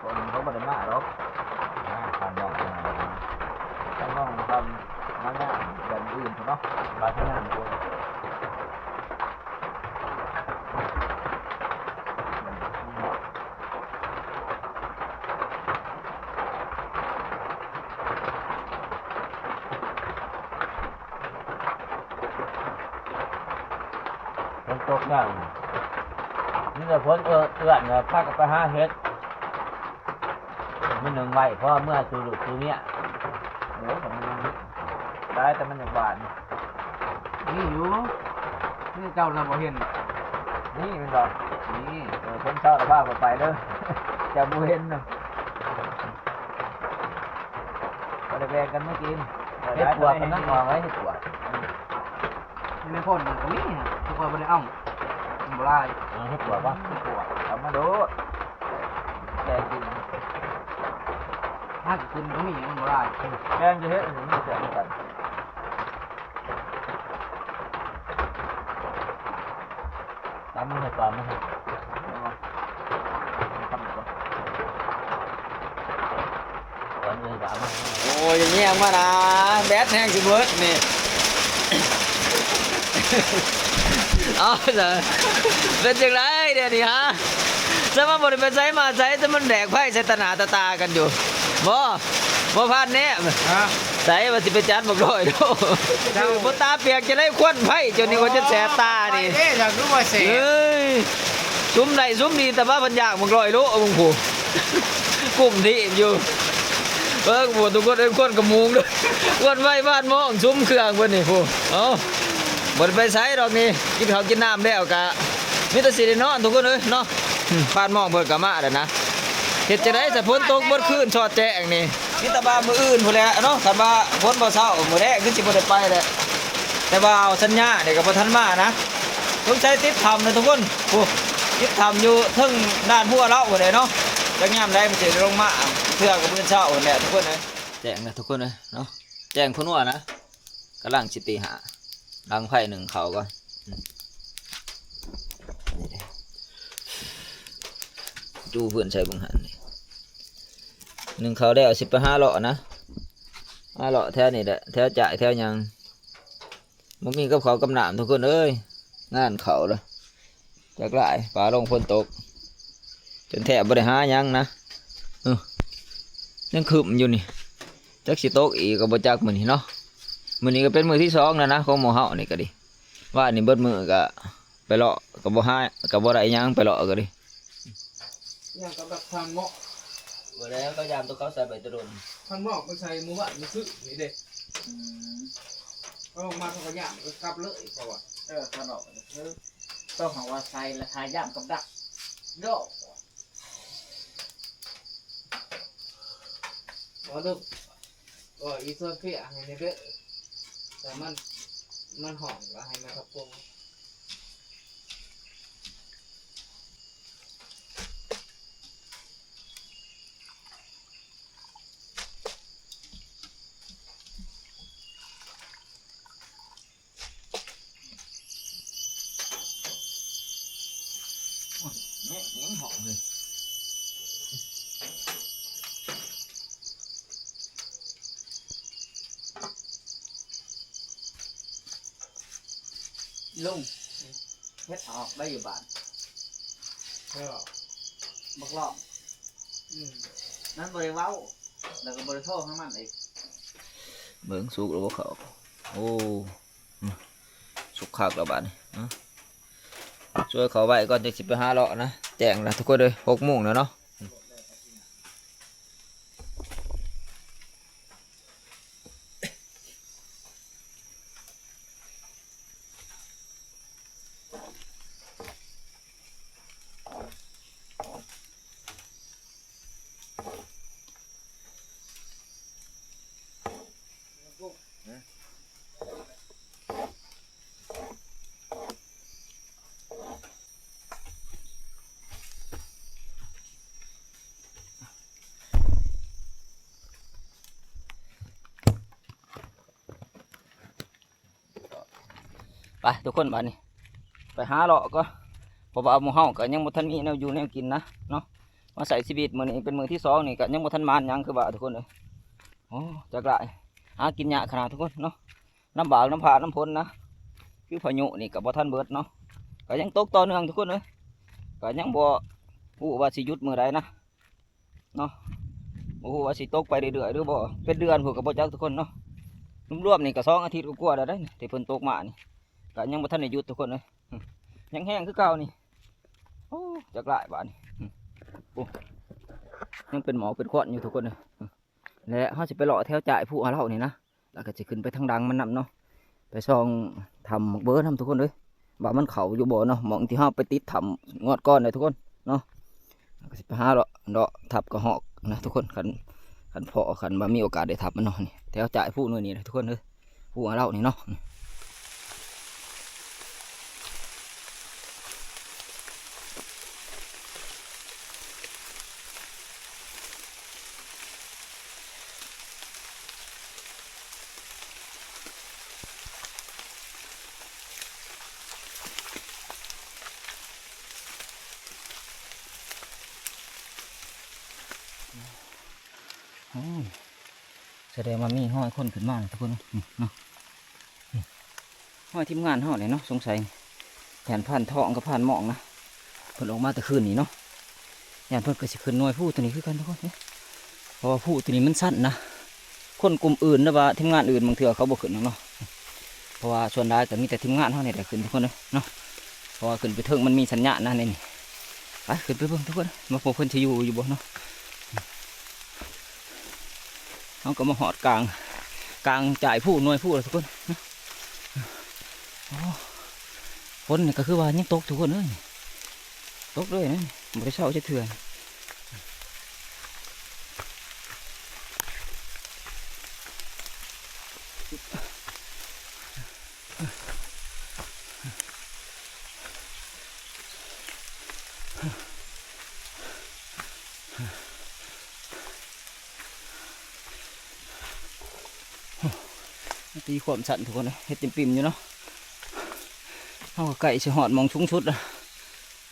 ຄົນເຂົາບໍ່ໄດ້ມາດອກ ມາທາງນອກ ທາງນອກ ທາງມາງານແບບອື່ນພຸ້ນເນາະ ບາດງານພຸ້ນ. ຝົນຕົກແລ້ວ ມີແຕ່ຝົນເອື້ອນ ເອື້ອນ ພາກັນໄປຫາເຫັດ ມື້ໜຶ່ງໄວ້ ພໍເມືອສູ່ລູກສູ່ເມຍ. ໂອ້ຍ ຕາຍ ແຕ່ມັນຍັງບານ ມີຢູ່ ຄືເຈົ້ານະບໍ່ເຫັນ. ນີ້ແມ່ນບໍ່? ນີ້ ເອີ ຄົນເຊົາລະພາຂ້ອຍໄປເດີ ເຈົ້າບໍ່ເຫັນນະ. ບໍ່ໄດ້ແບ່ງກັນມາກິນ. ເຫັດປວກກຳລັງອອກເລີຍ ເຫັດປວກ. ຢູ່ໃນໂພນມັນກໍມີ ແຕ່ຂ້ອຍບໍ່ໄດ້ເອົາ ມັນບໍ່ຫຼາຍ. ເອົາເຫັດປວກບໍ່? ເຫັດປວກ ເອົາມາໂລດ ແກງກິນ. ຫາກິນກໍມີ ມັນບໍ່ຫຼາຍ. ແກງຈະເຮັດອັນນີ້ມັນແຊບຄືກັນ. ຕຳໃຫ້ປາມາ ຕຳໃຫ້ປາມາ. ໂອ້ຍ ຢ່າແຍ່ງມານະ ແບັດແຮງຊິເບິດນີ້. ເອົາຊະ ເປັນຈັ່ງໃດດຽວນີ້ຮະ? ຊະມາບໍ່ໄດ້ໄປໃສມາໃສ ຊະມັນແດກໄຟໃສ່ຕາໜ້າຕາຕາກັນຢູ່ ບໍ່ ບໍ່ພານແນມ. ຮະ? ໃສວ່າຊິໄປຈັດບັກດອຍໂດ. ເຈົ້າ ບໍ່ຕາປຽກຈະໄດ້ຄວັນໄຟ ເຈົ້ານີ້ວ່າຈະແສບຕານີ້. ເອີຍ ຢາກຮູ້ວ່າແສບ. ເອີຍ ຊຸມໃດຊຸມດີ ແຕ່ວ່າເພິ່ນຢາກບັກດອຍໂລ ເບິ່ງຜູ້ ກຸ້ມທີ່ຢູ່. ເບິ່ງຜູ້ ທຸກຄົນເອີຍ ຄວັນຂະມຸງເດີ ຄວັນໄຟບ້ານໝ້ອງ ຊຸມເຄື່ອງເພິ່ນນີ້ຜູ້. ເອົ້າ ບໍ່ໄດ້ໄປໃສດອກນີ້ ກິນເຂົ້າກິນນ້ຳແລ້ວກະມີແຕ່ຊິໄດ້ນອນ ທຸກຄົນເອີຍເນາະ. ບ້ານໝອງເພິ່ນກໍມາແລ້ວນະ. ເຮັດຈັ່ງໃດ ຖ້າຝົນຕົກເບິດຄືນຊອດແຈ້ງນີ້? ມີແຕ່ວ່າມື້ອື່ນພຸ້ນແຫຼະເນາະ, ຄັນວ່າຝົນບໍ່ເຊົາ ມື້ແລງຄືຊິບໍ່ໄດ້ໄປແຫຼະ. ແຕ່ວ່າສັນຍານີ້ກໍບໍ່ທັນມານະ, ສົງໄສຕິດຖ້ຳນະທຸກຄົນ. ໂອ້ ຕິດຖ້ຳຢູ່ເທິງດ່ານຫົວເຮົາພຸ້ນແຫຼະເນາະ, ຈັກຍາມໃດມັນຊິລົງມາ, ເທື່ອກໍມື້ເຊົ້າພຸ້ນແຫຼະທຸກຄົນເອີຍ. ແຈ້ງນະທຸກຄົນເອີຍເນາະ, ແຈ້ງພຸ້ນວ່ານະ. ກຳລັງຊິຕີຫ້າ ດັງໄຟໜຶ້ງເຂົ້າກ່ອນ. ຈູ່ເພື່ອນໃສ່ເບິ່ງຫັ້ນນີ້ ໜຶ້ງເຂົ້າແລ້ວ ຊິໄປຫາເລາະນະ, ຫາເລາະແຖວນີ້ແຫຼະ ແຖວຈ້າຍແຖວຫຍັງ. ບໍ່ມີກັບເຂົ້າກັບນ້ຳທຸກຄົນເອີຍ, ງານເຂົ້າລະ. ຈັກຫຼາຍ ຟ້າລົງຝົນຕົກ ຈົນແທບບໍ່ໄດ້ຫາຫຍັງນະ. ເອີ ຍັງຄຶ້ມຢູ່ນີ້, ຈັກຊິຕົກອີກກໍບໍ່ຈັກມື້ນີ້ເນາະ. ມື້ນີ້ກໍເປັນມື້ທີສອງແລ້ວນະ ຂອງໝູ່ເຮົານີ້ກໍດີ. ວານນີ້ເບິດມື້ກໍໄປເລາະ ກໍບໍ່ຫາ ກໍບໍ່ໄດ້ຫຍັງ, ໄປເລາະກໍດີ. ຫຍັງກໍບັກທານເມາະ ບໍ່ແລ້ວ ກໍຢາມຕົວເຂົາໃສ່ໃບຕະດົນ. ທານເມາະໄປໃສ່ມື້ວານມື້ຊືນີ້ເດ້. ອືມ ເຂົາລົງມາ ເຂົາກໍຢາມກໍກັບເລີຍ ເຂົາວ່າ. ເອີ ທານເມາະກໍຄື ຕ້ອງຫາວ່າໃສ່ລະທາຍາມກັບດັກ ໂດ. ບໍ່ລູກ ກໍອີໂຊເຟຍໃຫ້ແດ່ເດີ, ແຕ່ມັນ ມັນຮ້ອນກໍໃຫ້ມັນທັບໂປ. ໂອ້ຍ ແມ່ງຍັງຫອມເລີຍ. ລຸງ ເຮັດອອກໄດ້ຢູ່ບ້ານ ເອີ ບັກຫຼອງ. ອືມ ມັນບໍ່ໄດ້ເວົ້າ ແລ້ວກໍບໍ່ໄດ້ໂທຫາມັນອີກ. ເບິ່ງສຸກແລ້ວບໍ່ເຂົ້າ. ໂອ້ ສຸກຄັກແລ້ວບາດນີ້. ຊ່ວຍເຂົ້າໄວ້ກ່ອນ ຈັ່ງຊິໄປຫາເລາະນະ. ແຈ້ງລະທຸກຄົນເອີຍ ຫົກໂມງແລ້ວເນາະ. ໄປທຸກຄົນ ບາດນີ້ໄປຫາເລາະກໍ ເພາະວ່າໝູ່ເຮົາກໍຍັງບໍ່ທັນມີແນວຢູ່ແນວກິນນະເນາະ. ມາໃຊ້ຊີວິດມື້ນີ້ເປັນມື້ທີສອງນີ້ ກໍຍັງບໍ່ທັນໝານຫຍັງຄືວ່າທຸກຄົນເອີຍ. ໂອ້ ຈັກຫຼາຍ ຫາກິນຍາກຂະໜາດທຸກຄົນເນາະ, ລຳບາກນຳຟ້ານຳຝົນນະ. ຄືພາຍຸນີ້ກໍບໍ່ທັນເບິດເນາະ, ກໍຍັງຕົກຕໍ່ເນື່ອງທຸກຄົນເອີຍ. ກໍຍັງບໍ່ຮູ້ວ່າຊິຢຸດມື້ໃດນະ ເນາະ, ບໍ່ຮູ້ວ່າຊິຕົກໄປເລື້ອຍໆ ຫຼືບໍ່ ເປັນເດືອນພຸ້ນກໍບໍ່ຈັກທຸກຄົນເນາະ. ລວມໆນີ້ກໍສອງອາທິດກວ່າໆແລ້ວເດ້ ທີ່ເພິ່ນຕົກມານີ້ ກໍຍັງບໍ່ທັນໄດ້ຢຸດທຸກຄົນເອີຍ. ຍັງແຮງຄືເກົ່ານີ້. ໂອ້ ຈັກຫຼາຍບາດນີ້. ໂອ້ ຍັງເປັນໝອກເປັນຄວັນຢູ່ທຸກຄົນເອີຍ. ແລະເຮົາຊິໄປເລາະແຖວຈ້າຍພູເຮົານີ້ນະ. ແລ້ວກໍຊິຂຶ້ນໄປທາງດັງມັນນຳເນາະ, ໄປສ່ອງຖ້ຳໝາກເບີນຳທຸກຄົນເອີຍ ວ່າມັນເຂົ້າຢູ່ບໍ່ເນາະ, ໝ່ອງທີ່ເຮົາໄປຕິດຖ້ຳງວດກ່ອນນະທຸກຄົນເນາະ. ແລ້ວກໍຊິໄປຫາເລາະ ເລາະຖ້ຳກະຮອກນະທຸກຄົນ. ຄັນ ຄັນພໍ້ ຄັນວ່າມີໂອກາດໄດ້ຖ້ຳມັນເນາະ. ນີ້ແຖວຈ້າຍພູໜ່ວຍນີ້ນະທຸກຄົນເອີຍ, ພູເຮົານີ້ເນາະ. ໂອ້ຍ ສະແດງວ່າມີຮອຍຄົນຂຶ້ນມາແລ້ວທຸກຄົນເນາະ. ຮອຍທີມງານເຮົາແຫຼະເນາະ ສົງໄສ. ຢ້ານພານທອງກັບພານໝອງນະ ເພິ່ນອອກມາແຕ່ຄືນນີ້ເນາະ. ຢ້ານເພິ່ນກໍຊິຂຶ້ນໜ່ວຍພູຕົວນີ້ຄືກັນທຸກຄົນເນາະ, ເພາະວ່າພູຕົວນີ້ມັນຊັນນະ. ຄົນກຸ່ມອື່ນ ຫຼືວ່າທີມງານອື່ນ ບາງເທື່ອເຂົາບໍ່ຂຶ້ນດອກເນາະ, ເພາະວ່າສ່ວນຫຼາຍກໍມີແຕ່ທີມງານເຮົານີ້ແຫຼະຂຶ້ນທຸກຄົນເອີຍເນາະ. ເພາະວ່າຂຶ້ນໄປເທິງມັນມີສັນຍານນະ. ນີ້ ນີ້ ໄປ ຂຶ້ນໄປເບິ່ງທຸກຄົນ ວ່າພວກເພິ່ນຊິຢູ່ຢູ່ບໍ່ເນາະ. ເຮົາກໍມາຮອດກາງ ກາງຈ້າຍພູ ໜ່ວຍພູແລ້ວທຸກຄົນ. ໂອ້ ຝົນນີ້ກໍຄືວ່າຍັງຕົກທຸກຄົນເອີຍ, ຕົກເລີຍນະ. ບໍ່ໄດ້ເຊົາຈັກເທື່ອ. ຕີຄວາມສັ້ນທຸກຄົນເອີຍ ເຮັດປິ່ມໆຢູ່ເນາະ. ເຮົາກໍໃກ້ຊິຮອດໝ່ອງສູງສຸດລະ.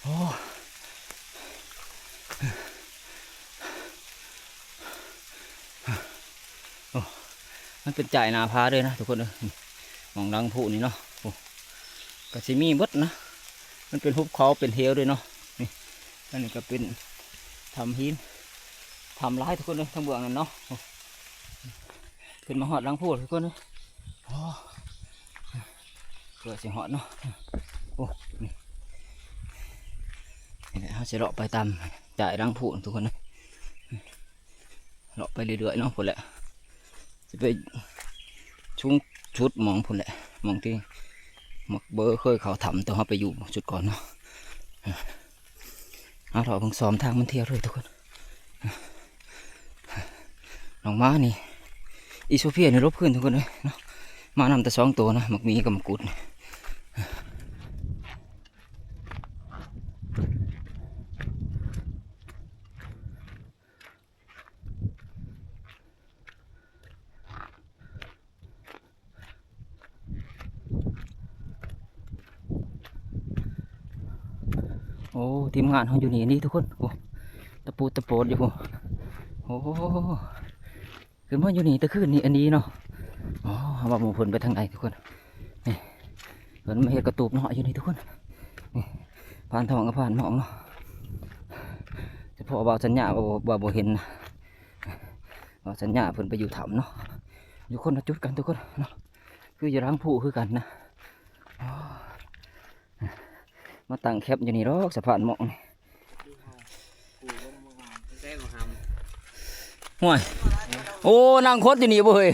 ໂອ້ ໂອ້ ມັນເປັນຈ້າຍໜ້າຜາເລີຍນະທຸກຄົນເອີຍ. ໝ່ອງຫຼັງພູນີ້ເນາະ ໂອ້ ກໍຊິມີເບິດນະ. ມັນເປັນຫຸບເຂົາເປັນເຫວເລີຍເນາະ. ນີ້ ອັນນີ້ກໍເປັນຖ້ຳຫີນ ຖ້ຳຫຼາຍທຸກຄົນເອີຍ ທາງເບື້ອງນັ້ນເນາະ. ໂອ້ ຂຶ້ນມາຮອດຫຼັງພູທຸກຄົນເອີຍ. ໂອ້ ເກືອບຊິຮອດເນາະ. ໂອ້ ນີ້ ນີ້ແຫຼະ ເຮົາຊິເລາະໄປຕາມຈ້າຍຫຼັງພູທຸກຄົນເອີຍ. ເລາະໄປເລື້ອຍໆເນາະ ພຸ້ນແຫຼະ ຊິໄປສູງສຸດໝ່ອງພຸ້ນແຫຼະ ໝ່ອງທີ່ໝາກເບີເຄີຍເຂົ້າຖ້ຳ ແຕ່ເຮົາໄປຢູ່ຈຸດກ່ອນເນາະ. ເອົາເທາະເບິ່ງ ຊອມທາງມັນທ່ຽວເລີຍທຸກຄົນ. ນ້ອງໝານີ້ ອີໂຊເພຍນີ້ຫຼົບຄືນທຸກຄົນເອີຍເນາະ. ມານຳແຕ່ສອງໂຕນະ ໝາກໝີກັບໝາກກຸດ. ໂອ້ ທີມງານເຮົາຢູ່ນີ້ນີ້ທຸກຄົນ. ໂອ້ ຕະປູດຕະໂປດຢູ່ພຸ້ນ. ໂອ້ ຂຶ້ນມາຢູ່ນີ້ແຕ່ຄືນນີ້ອັນນີ້ເນາະ. ອໍ ເຮົາວ່າໝູ່ເພິ່ນໄປທາງໃດທຸກຄົນ. ນີ້ ເພິ່ນມາເຮັດກະຕູບນ້ອຍຢູ່ນີ້ທຸກຄົນ. ນີ້ ຜ່ານທ້ອງກັບຜ່ານໝອງເນາະ. ສະເພາະບ່າວສັນຍາວ່າ ວ່າບໍ່ເຫັນນະ. ບ່າວສັນຍາເພິ່ນໄປຢູ່ຖ້ຳເນາະ ຢູ່ຄົນລະຈຸດກັນທຸກຄົນເນາະ. ຄືຢູ່ຫຼັງພູຄືກັນນະ. ໂອ້ ມາຕັ້ງແຄມຢູ່ນີ້ດອກ ສະພານໝອງນີ້. ຫ້ວຍ ໂອ້ ນັ່ງຄົດຢູ່ນີ້ບໍ່ເຮີ້ຍ?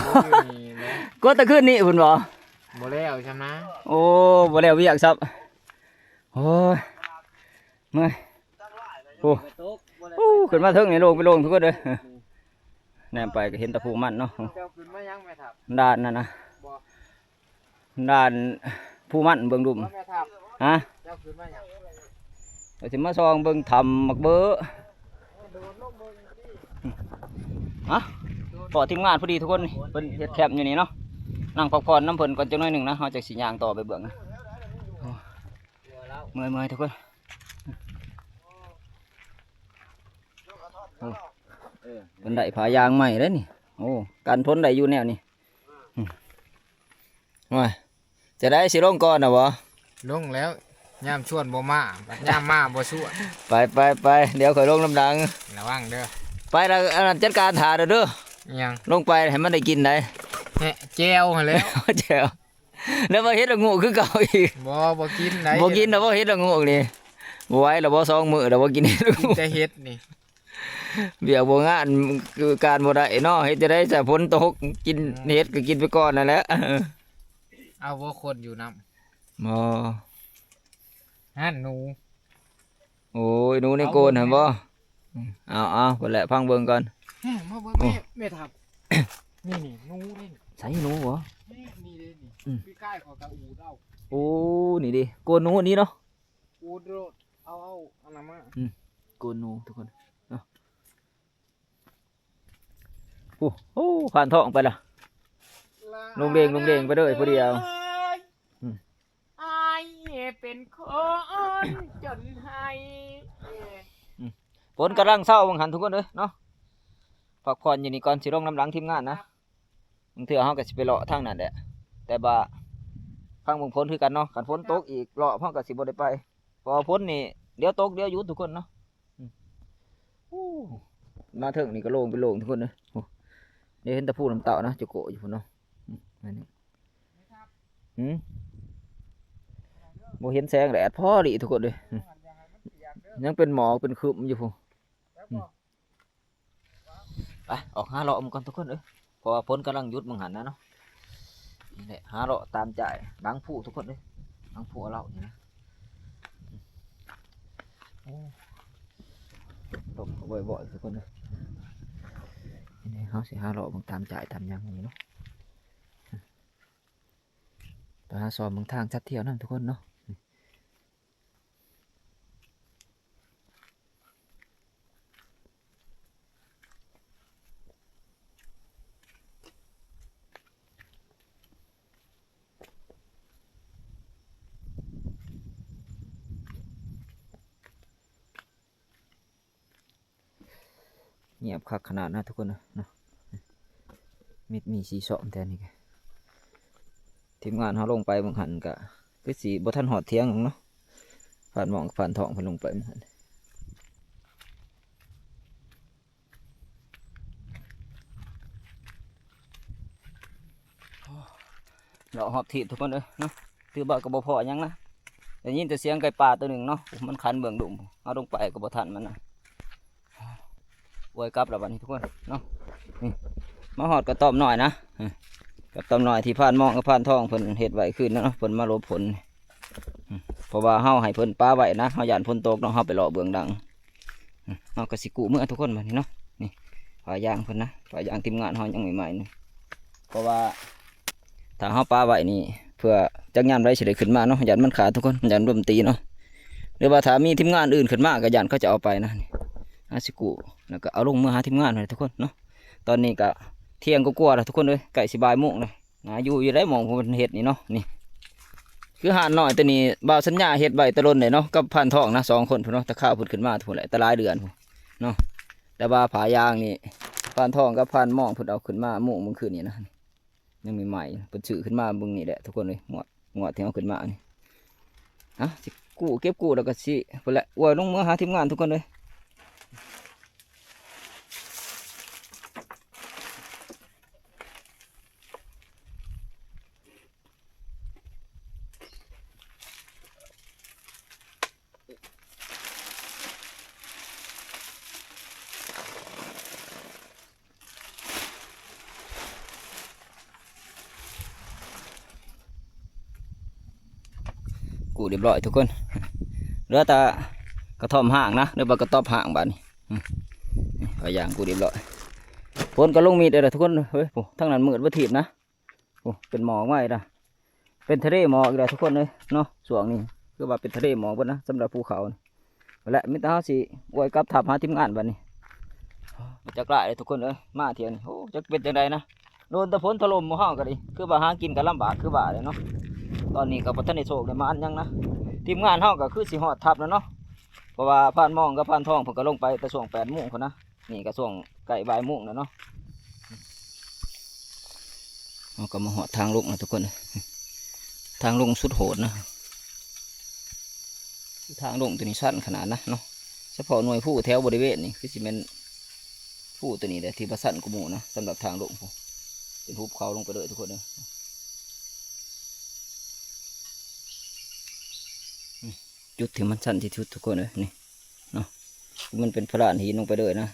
ຄົດຢູ່ນີ້ແຫຼະ ກົດແຕ່ຄືນນີ້ພຸ້ນບໍ່? ບໍ່ແລ້ວຊ້ຳນະ. ໂອ້ ບໍ່ແລ້ວວຽກຊ້ຳ. ໂອ້ຍ ເມື່ອຍ. ໂອ້ ໂອ້ ຂຶ້ນມາເທິງນີ້ໂລ່ງເປັນໂລ່ງທຸກຄົນເດີ. ແນມໄປກໍເຫັນແຕ່ພູມັນເນາະ. ເຈົ້າຂຶ້ນມາຍັງແມ່ທັບ? ດ່ານນັ້ນນະ ບໍ່ ດ່ານພູມັນເບິ່ງດຸ່ມ. ແມ່ທັບ ຮະ? ເຈົ້າຂຶ້ນມາຫຍັງ? ກໍຊິມາສ່ອງເບິ່ງຖ້ຳໝາກເບີ. ຮະ ພໍ້ທີມງານພໍດີທຸກຄົນ ເພິ່ນເຮັດແຄມຢູ່ນີ້ເນາະ. ນັ່ງພັກຜ່ອນນຳເພິ່ນກ່ອນຈັກໜ້ອຍໜຶ່ງນະ ເຮົາຈັ່ງຊິຍ່າງຕໍ່ໄປເບື້ອງນະ. ໂອ້ ເມື່ອຍໆ ທຸກຄົນ. ໂອ້ ເພິ່ນໄດ້ຜ້າຢາງໃໝ່ເດ້ນີ້. ໂອ້ ກັນຝົນໄດ້ຢູ່ແນວນີ້. ອືມ ໂອ້ຍ ຈະໄດ້ ຊິລົງກ່ອນນະບໍ່? ລົງແລ້ວ ຍາມຊວນບໍ່ມາ ບັດຍາມມາບໍ່ຊວນ. ໄປໆໆ ດຽວຂ້ອຍລົງນຳຫຼັງ. ລະວັງເດີ ໄປລະ. ອັນນັ້ນຈັດການຖ້າເດີ. ອີຫຍັງ? ລົງໄປໃຫ້ມັນໄດ້ກິນໄດ໋. ແຈວຫັ້ນແຫຼະ ແຈ່ວ. ແລ້ວວ່າເຫັດລະໂງກຄືເກົ່າອີກ. ບໍ່ ບໍ່ກິນໄດ໋. ບໍ່ກິນນະບໍ່ເຫັດລະໂງກນີ້. ບໍ່ໄຫວລະບໍ່ ສອງມື້ລະບໍ່ກິນເຫັດລະໂງກ. ກິນແຕ່ເຫັດນີ້ ວຽກບໍ່ງານ ການບໍ່ໄດ້ເນາະ. ເຮັດຈັ່ງໃດຊະ ຝົນຕົກ ກິນເຫັດກໍກິນໄປກ່ອນນັ້ນແຫຼະ. ເອົາບໍ່ຄົນຢູ່ນຳ? ບໍ່. ຫັ້ນໜູ. ໂອ້ຍ ໜູໃນໂກນຫັ້ນບໍ່? ເອົາ ເອົາ ພຸ້ນແຫຼະ ຟັງເບິ່ງກ່ອນ. ແຮງມາເບິ່ງ ໂອ້ ແມ່ ແມ່ທັບ. ນີ້ໆ ໜູເດ້ນີ້. ໃສໜູບໍ? ນີ້ ນີ້ເດ້ນີ້. ອືມ ປີກາຍຂ້ອຍກໍອູດເອົາ. ໂອ້ ນີ້ເດ້ ໂກນໜູນີ້ເນາະ. ອູດໂລດ ເອົາ ເອົາອັນນັ້ນມາ. ອືມ ໂກນໜູທຸກຄົນເນາະ. ໂອ້ ໂອ້ ຜ່ານທ້ອງໄປລະ ລົງເດ້ງ ລົງເດ້ງໄປເລີຍຜູ້ດຽວ. ອືມ ອ້າຍເປັນຄົນຈົນໄຫ້. ອືມ ຝົນກຳລັງເຊົາວ່າງຫັ້ນທຸກຄົນເອີຍເນາະ. ພັກຜ່ອນຢູ່ນີ້ກ່ອນ ຊິລົງນຳຫຼັງທີມງານນະ. ບາງເທື່ອເຮົາກໍຊິໄປເລາະທາງນັ້ນແຫຼະ ແຕ່ວ່າຟັງເບິ່ງຝົນຄືກັນເນາະ. ຄັນຝົນຕົກອີກລອບ ເຮົາກໍຊິບໍ່ໄດ້ໄປ ເພາະວ່າຝົນນີ້ດຽວຕົກດຽວຢຸດທຸກຄົນເນາະ. ອືມ ໂອ້ ມາເທິງນີ້ກໍໂລ່ງເປັນໂລ່ງທຸກຄົນເດີ. ໂອ້ ດຽວເຫັນແຕ່ພູນ້ຳເຕົ້ານະ ຈະໂກະຢູ່ພຸ້ນເນາະ. ອືມ ອັນນີ້ ຫືມ ບໍ່ເຫັນແສງແດດພໍດີທຸກຄົນເດີ. ອືມ ຍັງເປັນໝອກເປັນຄຶ້ມຢູ່ພຸ້ນ. ອືມ ໄປ ອອກຫາເລາະມັນກ່ອນທຸກຄົນເອີຍ ເພາະວ່າຝົນກຳລັງຢຸດມັງຫັ້ນນະເນາະ. ນີ້ແຫຼະ ຫາເລາະຕາມຈ້າຍຫຼັງພູທຸກຄົນເອີຍ ຫຼັງພູເລາະນີ້ນະ. ໂອ້ ລົມກໍບໍ່ບໍ່ ທຸກຄົນເອີຍ. ນີ້ເຮົາຊິຫາເລາະເບິ່ງຕາມຈ່າຍຕາມຫຍັງນີ້ເນາະ ໄປຫາຊອມເບິ່ງທາງສັດທ່ຽວນຳ ທຸກຄົນເນາະ. ງຽບຄັກຂະໜາດນະ ທຸກຄົນເນາະ. ມີ ມີສີ່ຊ່ອງແຕ່ນີ້ ທີມງານເຮົາລົງໄປມື້ຫັ້ນກະຄືຊິບໍ່ທັນຮອດທ່ຽງເນາະ. ຜ່ານໝອງ ຜ່ານທອງເພິ່ນລົງໄປມື້ຫັ້ນ. ເລາະຮອບທີບ ທຸກຄົນເອີຍເນາະ ຖືວ່າກໍບໍ່ພໍຫຍັງນະ. ໄດ້ຍິນແຕ່ສຽງໄກ່ປ່າຕົວໜຶ່ງເນາະ ມັນຂັນເບື້ອງດຸ່ມ ເຮົາລົງໄປກໍບໍ່ທັນມັນນະ. ອວຍກັບແລ້ວບັດນີ້ ທຸກຄົນເນາະ. ນີ້ ມາຮອດກະຕອມນ້ອຍນະ ກະຕອມນ້ອຍທີ່ຜ່ານໝອງກັບຜ່ານທອງເພິ່ນເຮັດໄວ້ຄືນເນາະ ເພິ່ນມາຫຼົບຝົນ. ເພາະວ່າເຮົາໃຫ້ເພິ່ນປະໄວ້ນະ ເຮົາຢ້ານຝົນຕົກເນາະ ເຮົາໄປເລາະເບື້ອງຫຼັງ. ເຮົາກໍຊິກູ້ເມືອ ທຸກຄົນ ບັດນີ້ເນາະ. ນີ້ ຜ້າຢາງເພິ່ນນະ ຜ້າຢາງທີມງານເຮົາຍັງໃໝ່ໆນີ້ ເພາະວ່າຖ້າເຮົາປະໄວ້ນີ້ ເພື່ອຈັກຍາມໃດຊິໄດ້ຂຶ້ນມາເນາະ ຢ້ານມັນຂາດ ທຸກຄົນ ຢ້ານລົມຕີເນາະ. ຫຼືວ່າຖ້າມີທີມງານອື່ນຂຶ້ນມາກໍຢ້ານເຂົາຈະເອົາໄປນະ. ນີ້ ເຮົາຊິກູ້ ແລ້ວກໍເອົາລົງເມືອຫາທີມງານຫັ້ນແຫຼະ ທຸກຄົນເນາະ. ຕອນນີ້ກໍທ່ຽງກວ່າໆແລ້ວ ທຸກຄົນເອີຍ ໃກ້ຊິບ່າຍໂມງແລ້ວ. ໜ້າຢູ່ຢູ່ໄດ ໝ່ອງເພິ່ນເຮັດນີ້ເນາະ. ນີ້ ຄືຮ້ານນ້ອຍໂຕນີ້ ບ່າວສັນຍາເຮັດໄວ້ແຕ່ດົນແລ້ວເນາະ ກັບພານທອງນະ ສອງຄົນພຸ້ນເນາະ ແຕ່ຄາວເພິ່ນຂຶ້ນມາພຸ້ນແຫຼະ ແຕ່ຫຼາຍເດືອນພຸ້ນເນາະ. ແຕ່ວ່າຜ້າຢາງນີ້ ພານທອງກັບພານໝອງເພິ່ນເອົາຂຶ້ນມາມຸງມື້ຄືນນີ້ນະ ຍັງໃໝ່ໆ ເພິ່ນຊື້ຂຶ້ນມາເບິ່ງນີ້ແຫຼະ ທຸກຄົນເອີຍ. ງວດ ງວດທີ່ເອົາຂຶ້ນມານີ້ ເອົາ ຊິກູ້ ເກັບກູ້ ແລ້ວກໍຊິ ພຸ້ນແຫຼະ ອວຍລົງເມືອຫາທີມງານ ທຸກຄົນເອີຍ. ກູ້ຮຽບຮ້ອຍທຸກຄົນ ເຫຼືອແຕ່ກະທ່ອມຮ້າງນະ ຫຼືວ່າກະຕ໊ອບຮ້າງບາດນີ້. ອືມ ເອົາຢາງກູ້ຮຽບຮ້ອຍ ຝົນກໍລົງມີດແລ້ວທຸກຄົນເອີຍ. ໂອ້ ທາງນັ້ນມືດບໍ່ທີບນະ. ໂອ້ ເປັນໝອກມາອີກລະ ເປັນທະເລໝອກອີກລະທຸກຄົນເອີຍເນາະ. ຊ່ວງນີ້ຄືວ່າເປັນທະເລໝອກເບິດນະ ສຳລັບພູເຂົານີ້. ແລະ ມີແຕ່ເຮົາຊິອວຍກັບທັບຫາທີມງານບາດນີ້. ຈັກຫຼາຍເດີທຸກຄົນເອີຍ ມາທ່ຽວນີ້. ໂອ້ ຈັກເປັນຈັ່ງໃດນະ ໂດນແຕ່ຝົນຖະຫຼົ່ມໝູ່ເຮົາກໍດີ ຄືວ່າຫາກິນກໍລຳບາກຄືວ່າແຫຼະເນາະ. ຕອນນີ້ກໍບໍ່ທັນໄດ້ໂຊກໄດ້ໝານຫຍັງນະ ທີມງານເຮົາກໍຄືຊິຮອດທັບແລ້ວເນາະ. ເພາະວ່າພານມອງກັບພານທອງເພິ່ນກໍລົງໄປແຕ່ຊ່ວງແປດໂມງພຸ້ນນະ. ນີ້ກໍຊ່ວງໃກ້ບ່າຍໂມງແລ້ວເນາະ. ເຮົາກໍມາຮອດທາງລົງແລ້ວທຸກຄົນເອີຍ ທາງລົງສຸດໂຫດນະ. ທາງລົງຕົວນີ້ຊັນຂະໜາດນະເນາະ. ສະເພາະໜ່ວຍພູແຖວບໍລິເວນນີ້ຄືຊິແມ່ນພູຕົວນີ້ແຫຼະທີ່ວ່າຊັນກວ່າໝູ່ນະ. ສຳລັບທາງລົງພຸ້ນ ເປັນຫຸບເຂົາລົງໄປເລີຍທຸກຄົນເອີຍ. ຈຸດທີ່ມັນຊັນທີ່ສຸດທຸກຄົນເອີຍ ນີ້ເນາະ. ມັນເປັນພະລານຫີນລົງໄປເລີຍນະ.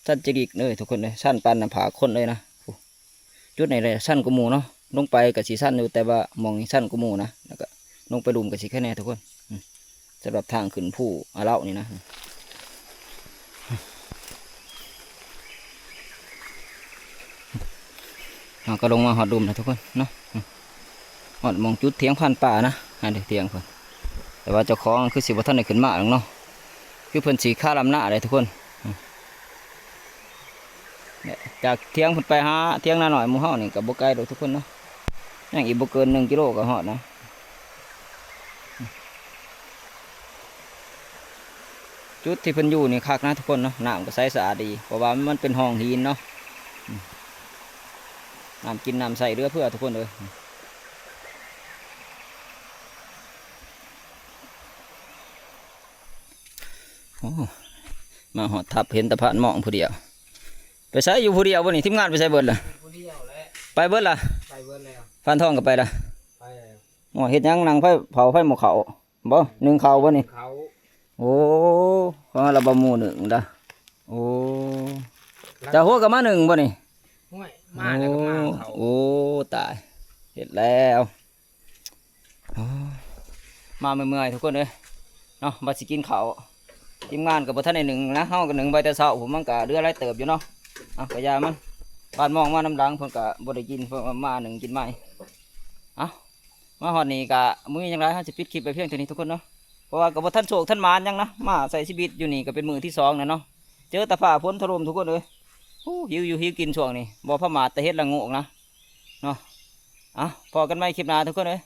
ຊັນຈິລິກເລີຍທຸກຄົນເອີຍ ຊັນປານໜ້າຜາກຄົນເລີຍນະ. ຈຸດນີ້ແຫຼະຊັນກວ່າໝູ່ເນາະ. ລົງໄປກໍຊິຊັນຢູ່ ແຕ່ວ່າໝ່ອງນີ້ຊັນກວ່າໝູ່ນະ. ແລ້ວກໍລົງໄປລຸ່ມກໍຊິແຄ່ແນ່ທຸກຄົນ. ອືມ ສຳລັບທາງຂຶ້ນພູອາເລົາະນີ້ນະ. ເຮົາກໍລົງມາຮອດລຸ່ມແລ້ວທຸກຄົນເນາະ. ອືມ ຮອດໝ່ອງຈຸດຖຽງພານປ່ານະ. ອັນນີ້ຖຽງເພິ່ນ ແຕ່ວ່າເຈົ້າຂອງຄືຊິບໍ່ທັນໄດ້ຂຶ້ນມາດອກເນາະ. ຄືເພິ່ນຊິຄາລຳນາແຫຼະທຸກຄົນ. ອືມ ຈາກຖຽງເພິ່ນໄປຫາຖຽງນານ້ອຍໝູ່ເຮົານີ້ກໍບໍ່ໄກດອກທຸກຄົນເນາະ. ຍັງອີກບໍ່ເກີນໜຶ່ງກິໂລກໍຮອດນະ. ຈຸດທີ່ເພິ່ນຢູ່ນີ້ຄັກນະທຸກຄົນເນາະ. ນ້ຳກໍໃສສະອາດດີ ເພາະວ່າມັນເປັນຮ່ອງຫີນເນາະ. ອືມ ນ້ຳກິນນ້ຳໃຊ້ເຫຼືອເຟືອທຸກຄົນເອີຍ. ໂອ້ ມາຮອດທັບເຫັນແຕ່ພານມອງຜູ້ດຽວ. ໄປໃສຢູ່ຜູ້ດຽວບໍ່ນີ້? ທີມງານໄປໃສເບິດລະ? ຜູ້ດຽວແຫຼະ ໄປເບິດລະ? ໄປເບິດແລ້ວ. ພານທອງກໍໄປລະ? ໄປແລ້ວ. ໂອ້ ເຮັດຫຍັງ? ນັ່ງໄຟ ເຜົາໄຟໝໍ້ເຂົ້າບໍ່? ໜຶ້ງເຂົ້າບໍ່ນີ້? ໜຶ້ງເຂົ້າ. ໂອ້ ເຂົາລະບໍ່ໝູ່ໜຶ້ງດາ. ໂອ້ ເຈົ້າຫົວກໍມາໜຶ້ງບໍ່ນີ້? ຫ້ວຍ ມາແລ້ວກໍມາເຂົ້າ. ໂອ້ ຕາຍ ເຮັດແລ້ວ. ໂອ້ຍ ມາເມື່ອຍໆ ທຸກຄົນເອີຍເນາະ. ວ່າຊິກິນເຂົ້າ ທີມງານກໍບໍ່ທັນໄດ້ໜຶ້ງນະ ເຮົາກໍໜຶ້ງໄວ້ແຕ່ເຊົ້າພຸ້ນ ມັນກໍເຫຼືອຫຼາຍເຕີບຢູ່ເນາະ. ເອົາ ກໍຢ່າມັນ ບາດມອງມານຳຫຼັງເພິ່ນກໍບໍ່ໄດ້ກິນ ເພິ່ນວ່າມາໜຶ້ງກິນໃໝ່. ເອົາ ມາຮອດນີ້ກໍບໍ່ມີຫຍັງຫຼາຍ ເຮົາຊິປິດຄລິບໄວ້ພຽງເທົ່ານີ້ທຸກຄົນເນາະ ເພາະວ່າກໍບໍ່ທັນໂຊກທັນໝານຫຍັງນະ ມາໃຊ້ຊີວິດຢູ່ນີ້ກໍເປັນມື້ທີສອງແລ້ວເນາະ. ເຈີແຕ່ຟ້າຝົນຖະຫຼົ່ມທຸກຄົນເອີຍ. ໂອ້ ຫິວຢູ່ຫິວກິນຊ່ວງນີ້ ບໍ່ປະໝາດແຕ່ເຫັດລະໂງກນະເນາະ. ເອົາ ພໍ້ກັນໃໝ່ຄລິບໜ້າທຸກຄົນເອີຍ.